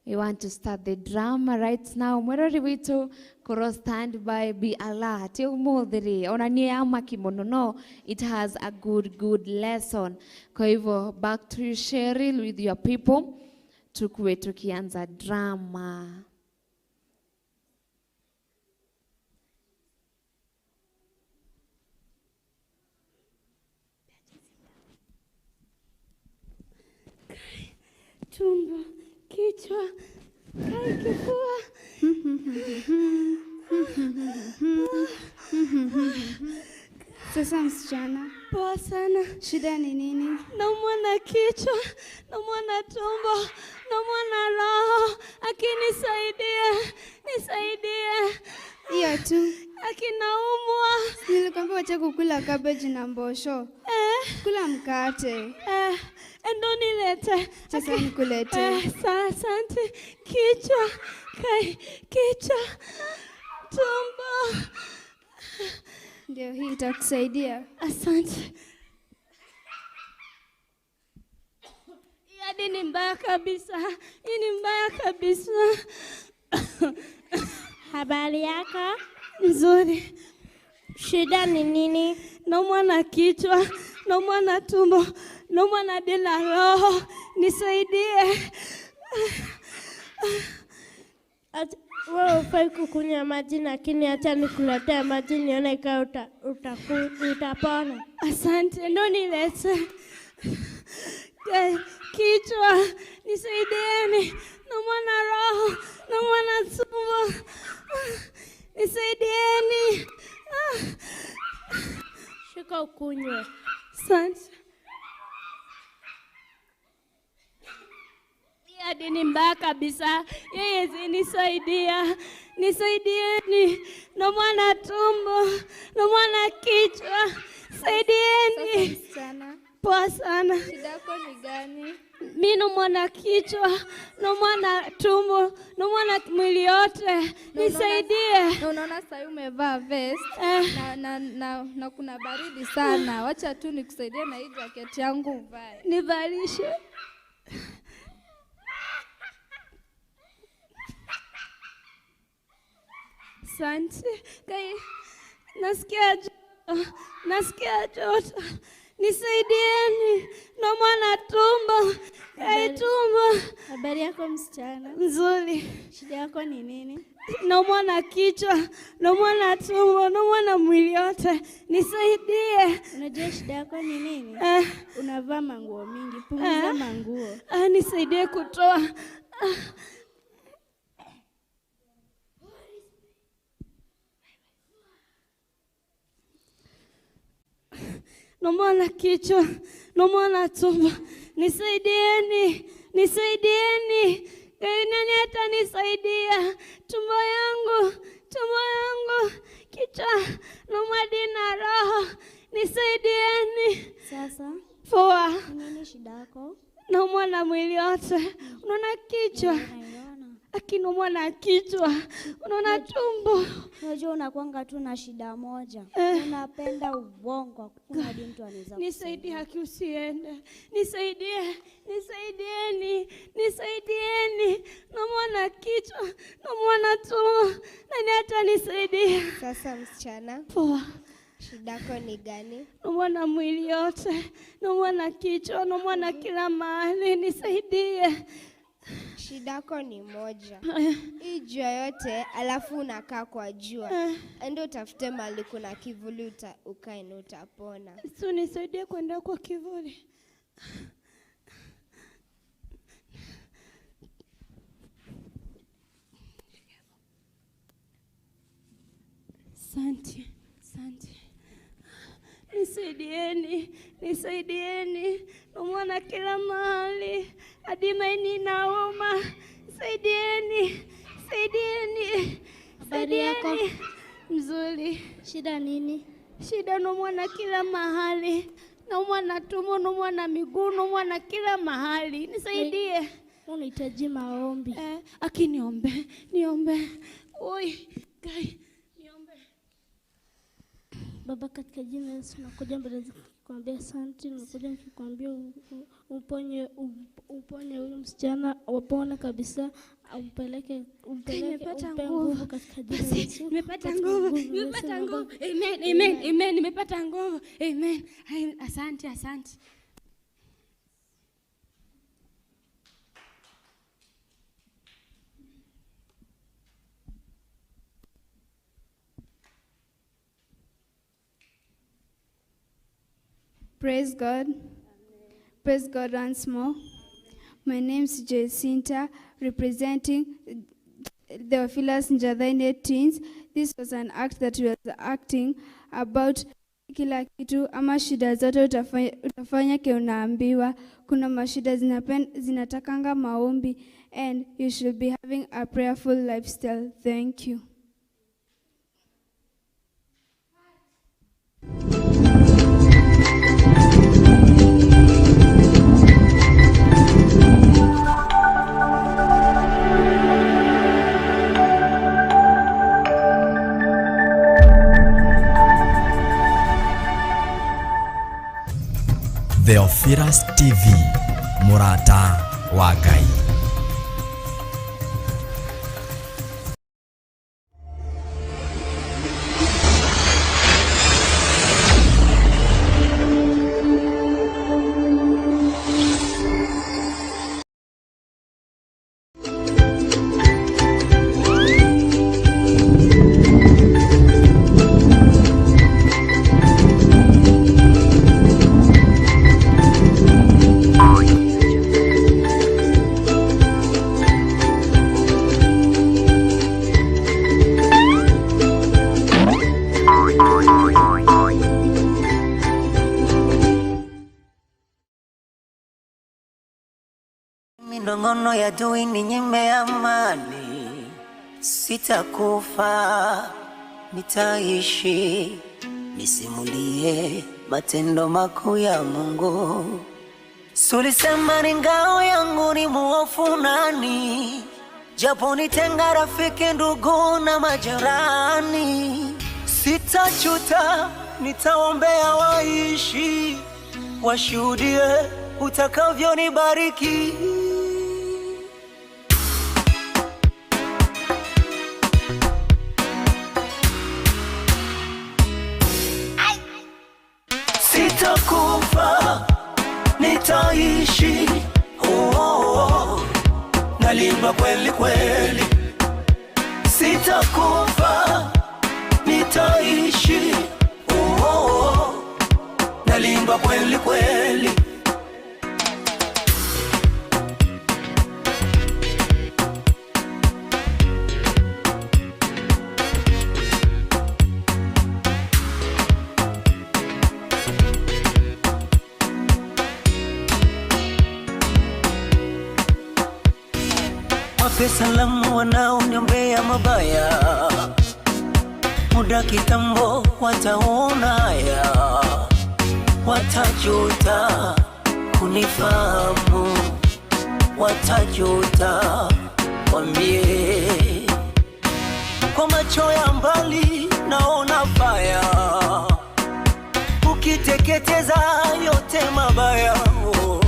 We want to start the drama right now. Mwerori witu koro stand by, be alert. Umuthiri ona ni amaki muno no it has a good lesson. Kwa hivyo back to you Cheryl with your people. Tukue tukianza drama. Tumbo, kichwa, kai kifua. Sasa msichana. Poa sana. Shida ni nini? Naumwa na kichwa, naumwa na tumbo, naumwa na roho. Akinisaidie, nisaidie. Hiyo tu. Akinaumwa. Nilikwambia wacha kukula cabbage na mbosho. Kula mkate. Endo nilete. Sasa nikulete. Asante. Kichwa, kai, kichwa, tumbo. Ndio hii itakusaidia. Asante. Hadi ni mbaya kabisa. Hii ni mbaya kabisa. Habari yako? Nzuri. Shida ni nini? Naumwa na kichwa, naumwa na tumbo, naumwa na dela roho. Nisaidie. Wewe hufai kukunywa maji, lakini acha nikuletee maji nione kama utapona. Asante, ndo nilete. Kichwa, nisaidieni. Naumwa na roho, naumwa na tumbo. Nisaidieni. Shika ukunywe. Asante. Hadi ni mbaya kabisa. Yeye nisaidia. Nisaidieni. Naumwa na tumbo, naumwa na kichwa. Saidieni. Sasa poa sana. Shida yako ni gani? Mimi naumwa na kichwa, naumwa na tumbo, naumwa na mwili yote. Nisaidie. Na unaona sasa umevaa vest na kuna baridi sana. Wacha tu nikusaidie na hii jacket yangu uvae. Nivalishe. Asante. Kai, nasikia joto. Nasikia joto. Nisaidieni. Naumwa na tumbo. Kai tumbo. Habari yako msichana? Nzuri. Shida yako ni nini? Naumwa na kichwa, naumwa na tumbo, naumwa na mwili yote. Nisaidie. Unajua shida yako ni nini? Unavaa manguo mingi, punguza manguo. Nisaidie kutoa. Naumwa na kichwa, naumwa na tumbo. Nisaidieni, nisaidieni. Nani atanisaidia? Tumbo yangu, kichwa, naumwa na roho. Nisaidieni. Sasa. Poa. Nini shida yako? Naumwa na mwili wote. Unaona kichwa? Akinaumwa na kichwa, unaona tumbo. Unajua unakuanga tu na shida moja. Unapenda uongo, hakuna hadi mtu anaweza. Nisaidie haki usiende. Nisaidie, nisaidieni, nisaidieni. Naumwa na kichwa, naumwa na tumbo. Nani atanisaidia? Sasa msichana. Poa. Shida yako ni gani? Naumwa na mwili yote, naumwa na kichwa, naumwa na kila mahali. Nisaidie. Shida yako ni moja. Hii jua yote alafu unakaa kwa jua. Enda utafute mahali kuna kivuli ukae na utapona. So nisaidie kwenda kwa kivuli. Asante, asante. Nisaidieni, nisaidieni. Naumwa na kila mahali, hadi maini nauma. Nisaidieni, nisaidieni. Habari yako? Nisaidieni. Mzuri. Shida nini? Shida naumwa na kila mahali. Naumwa na tumbo, naumwa na miguu, naumwa na kila mahali. Nisaidie. Unahitaji maombi. Aki niombe, niombe. Oi, Kai. Baba, katika jina la Yesu nakuja mbele zako kukuambia asante, nakuja nikikwambia uponye uponye huyu msichana, wapone kabisa, umpeleke umpeleke Nimepata umpe nguvu. nguvu katika jina la Yesu. Nimepata Katika nguvu, nguvu ya Yesu, nimepata Baba. nguvu. Amen, amen, amen. Nimepata nguvu. Amen. Ai, asante, asante. Praise God. Praise God once more. My name is Jacinta, representing Theophilus Njathaine Twins. This was an act that we was acting about kila kitu ama shida zote utafanya ke unaambiwa. Kuna mashida zinatakanga maombi, and you should be having a prayerful lifestyle. Thank you. Theophilus TV, mũrata wa Ngai. Minongono ya adui ninyime amani, sitakufa, nitaishi, nisimulie matendo makuu ya Mungu. Sulisema ni ngao yangu, ni muofu nani? Japo nitenga rafiki, ndugu na majirani, sitajuta, nitaombea waishi, washuhudie utakavyonibariki. Sitakufa, nitaishi. Oh, oh, oh. Nalimba kweli kweli. Sitakufa, nitaishi. Oh, oh, oh. Nalimba kweli kweli. Wape salamu wanaoniombea mabaya, muda kitambo wataona haya, watajuta kunifahamu, watajuta wambie, kwa macho ya mbali naona faya, ukiteketeza yote mabaya oh,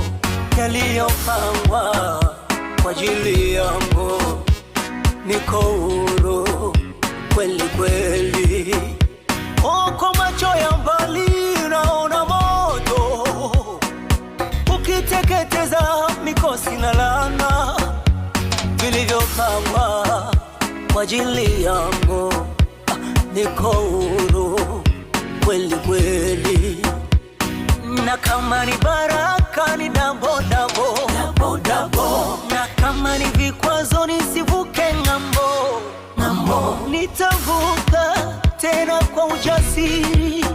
yaliyopangwa kwa ajili yangu, niko huru kweli kweli. Oh, kwa macho ya mbali naona moto ukiteketeza mikosi na laana vilivyopangwa kwa ajili yangu, niko huru kweli kweli. Na kama ni baraka ni dabo dabo, dabo dabo. Na kama ni vikwazo nisivuke ng'ambo ng'ambo, nitavuka tena kwa ujasiri.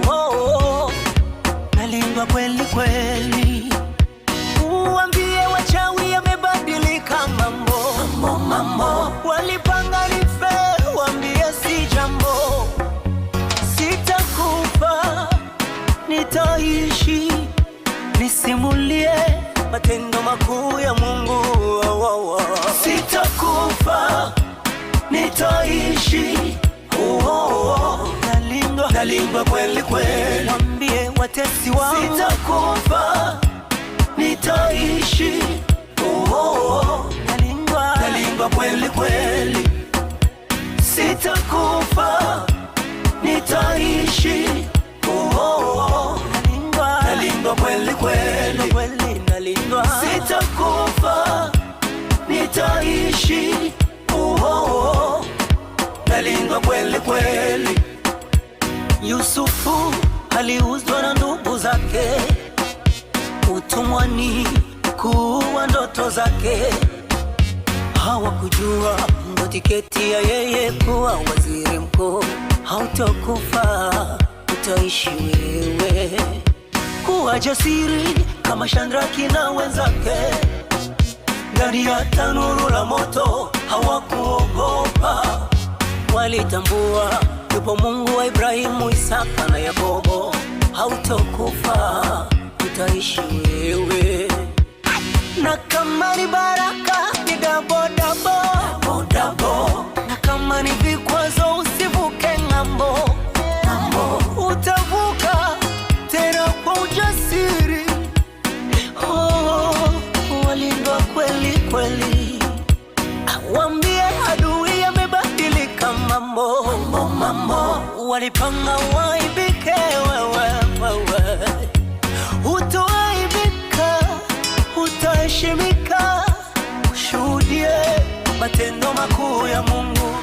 Oh, oh, oh. Nalindwa kweli kweli. Uambie wachawi yamebadilika mambo. Mambo, mambo. Walipanga nife, waambie si jambo. Sitakufa, nitaishi, nisimulie matendo makuu ya Mungu. Oh, oh, oh. Sitakufa, nitaishi. Oh, oh, oh. Nalindwa, nalindwa kweli kweli. Waambie watesi wangu sitakufa, nitaishi. Oh, oh, oh. Nalindwa, nalindwa kweli kweli. Sitakufa, nitaishi. Oh, oh, oh. Nalindwa, nalindwa kweli kweli. Kweli nalindwa. Sitakufa, nitaishi. Oh, oh, oh. Nalindwa kweli kweli. Yusufu aliuzwa na ndugu zake, utumwani kuwa ndoto zake. Hawakujua ndo tiketi ya yeye kuwa waziri mkuu. Hautokufa, utaishi wewe. Kuwa jasiri kama Shadraki na wenzake, ndani ya tanuru la moto hawakuogopa. Walitambua yupo Mungu wa Ibrahimu, Isaka na Yakobo. Hautokufa, utaishi wewe. Na kama ni baraka ni dabo dabo, dabo. Na kama ni vikwazo usivuke ng'ambo, ng'ambo. Utavuka tena kwa ujasiri. Oh, walindwa kweli kweli. Waambie adui yamebadilika mambo, mambo, mambo. Walipanga waibike wewe, wewe. Utoaibika, utaheshimika. Ushuhudie matendo makuu ya Mungu.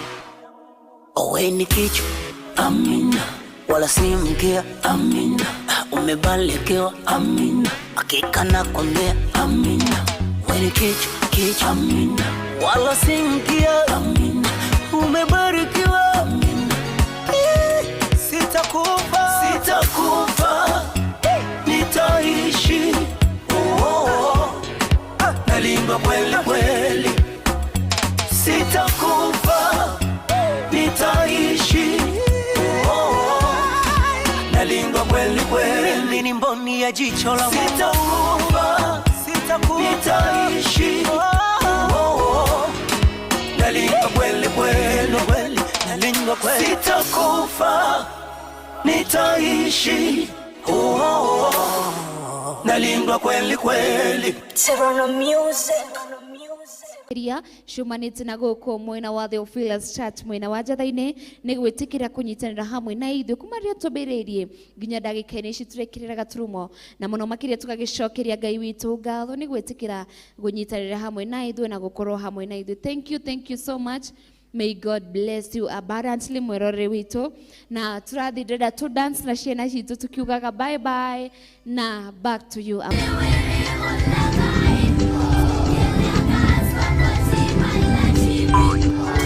Owe ni kichwa, amina, wala si mkia, amina. Umebarikiwa, amina, hakika nakwambia, amina. Wewe ni kichwa, kichwa, amina, wala si mkia, amina. Umebarikiwa, amina. Sitakufa, sitakufa, nitaishi. Oh, oh, oh. Nalindwa kweli kweli. Sitakufa, nitaishi. Oh, oh, oh. Nalindwa kweli kweli. Mimi ni mboni ya jicho la Mungu. Sitakufa, sitakufa, nitaishi. Oh, oh, oh. Nalindwa kweli kweli, kweli, nalindwa kweli. Sitakufa, nitaishi. Oh, oh, oh. Nalindwa kweli kweli. Serano Music ria ciumanĩte na gũkũ mwena wa Theophilus Church mwena wa Njatha-inĩ nĩ gwĩtĩkĩra kũnyitanĩra hamwe na ithuĩ kuma rĩrĩa twambĩrĩirie nginya ndagĩka-inĩ ici tũrekĩrĩra gaturumo na mũno makĩria tũgagĩcokeria Ngai witũ ngatho nĩ gwĩtĩkĩra kũnyitanĩra hamwe na ithuĩ na gũkorwo hamwe na ithuĩ. Thank you so much. May God bless you abundantly mwerore witũ na tũrathiĩ ndĩrenda tũ dance na ciana citũ tukiugaga bye bye na back to you. Thank you.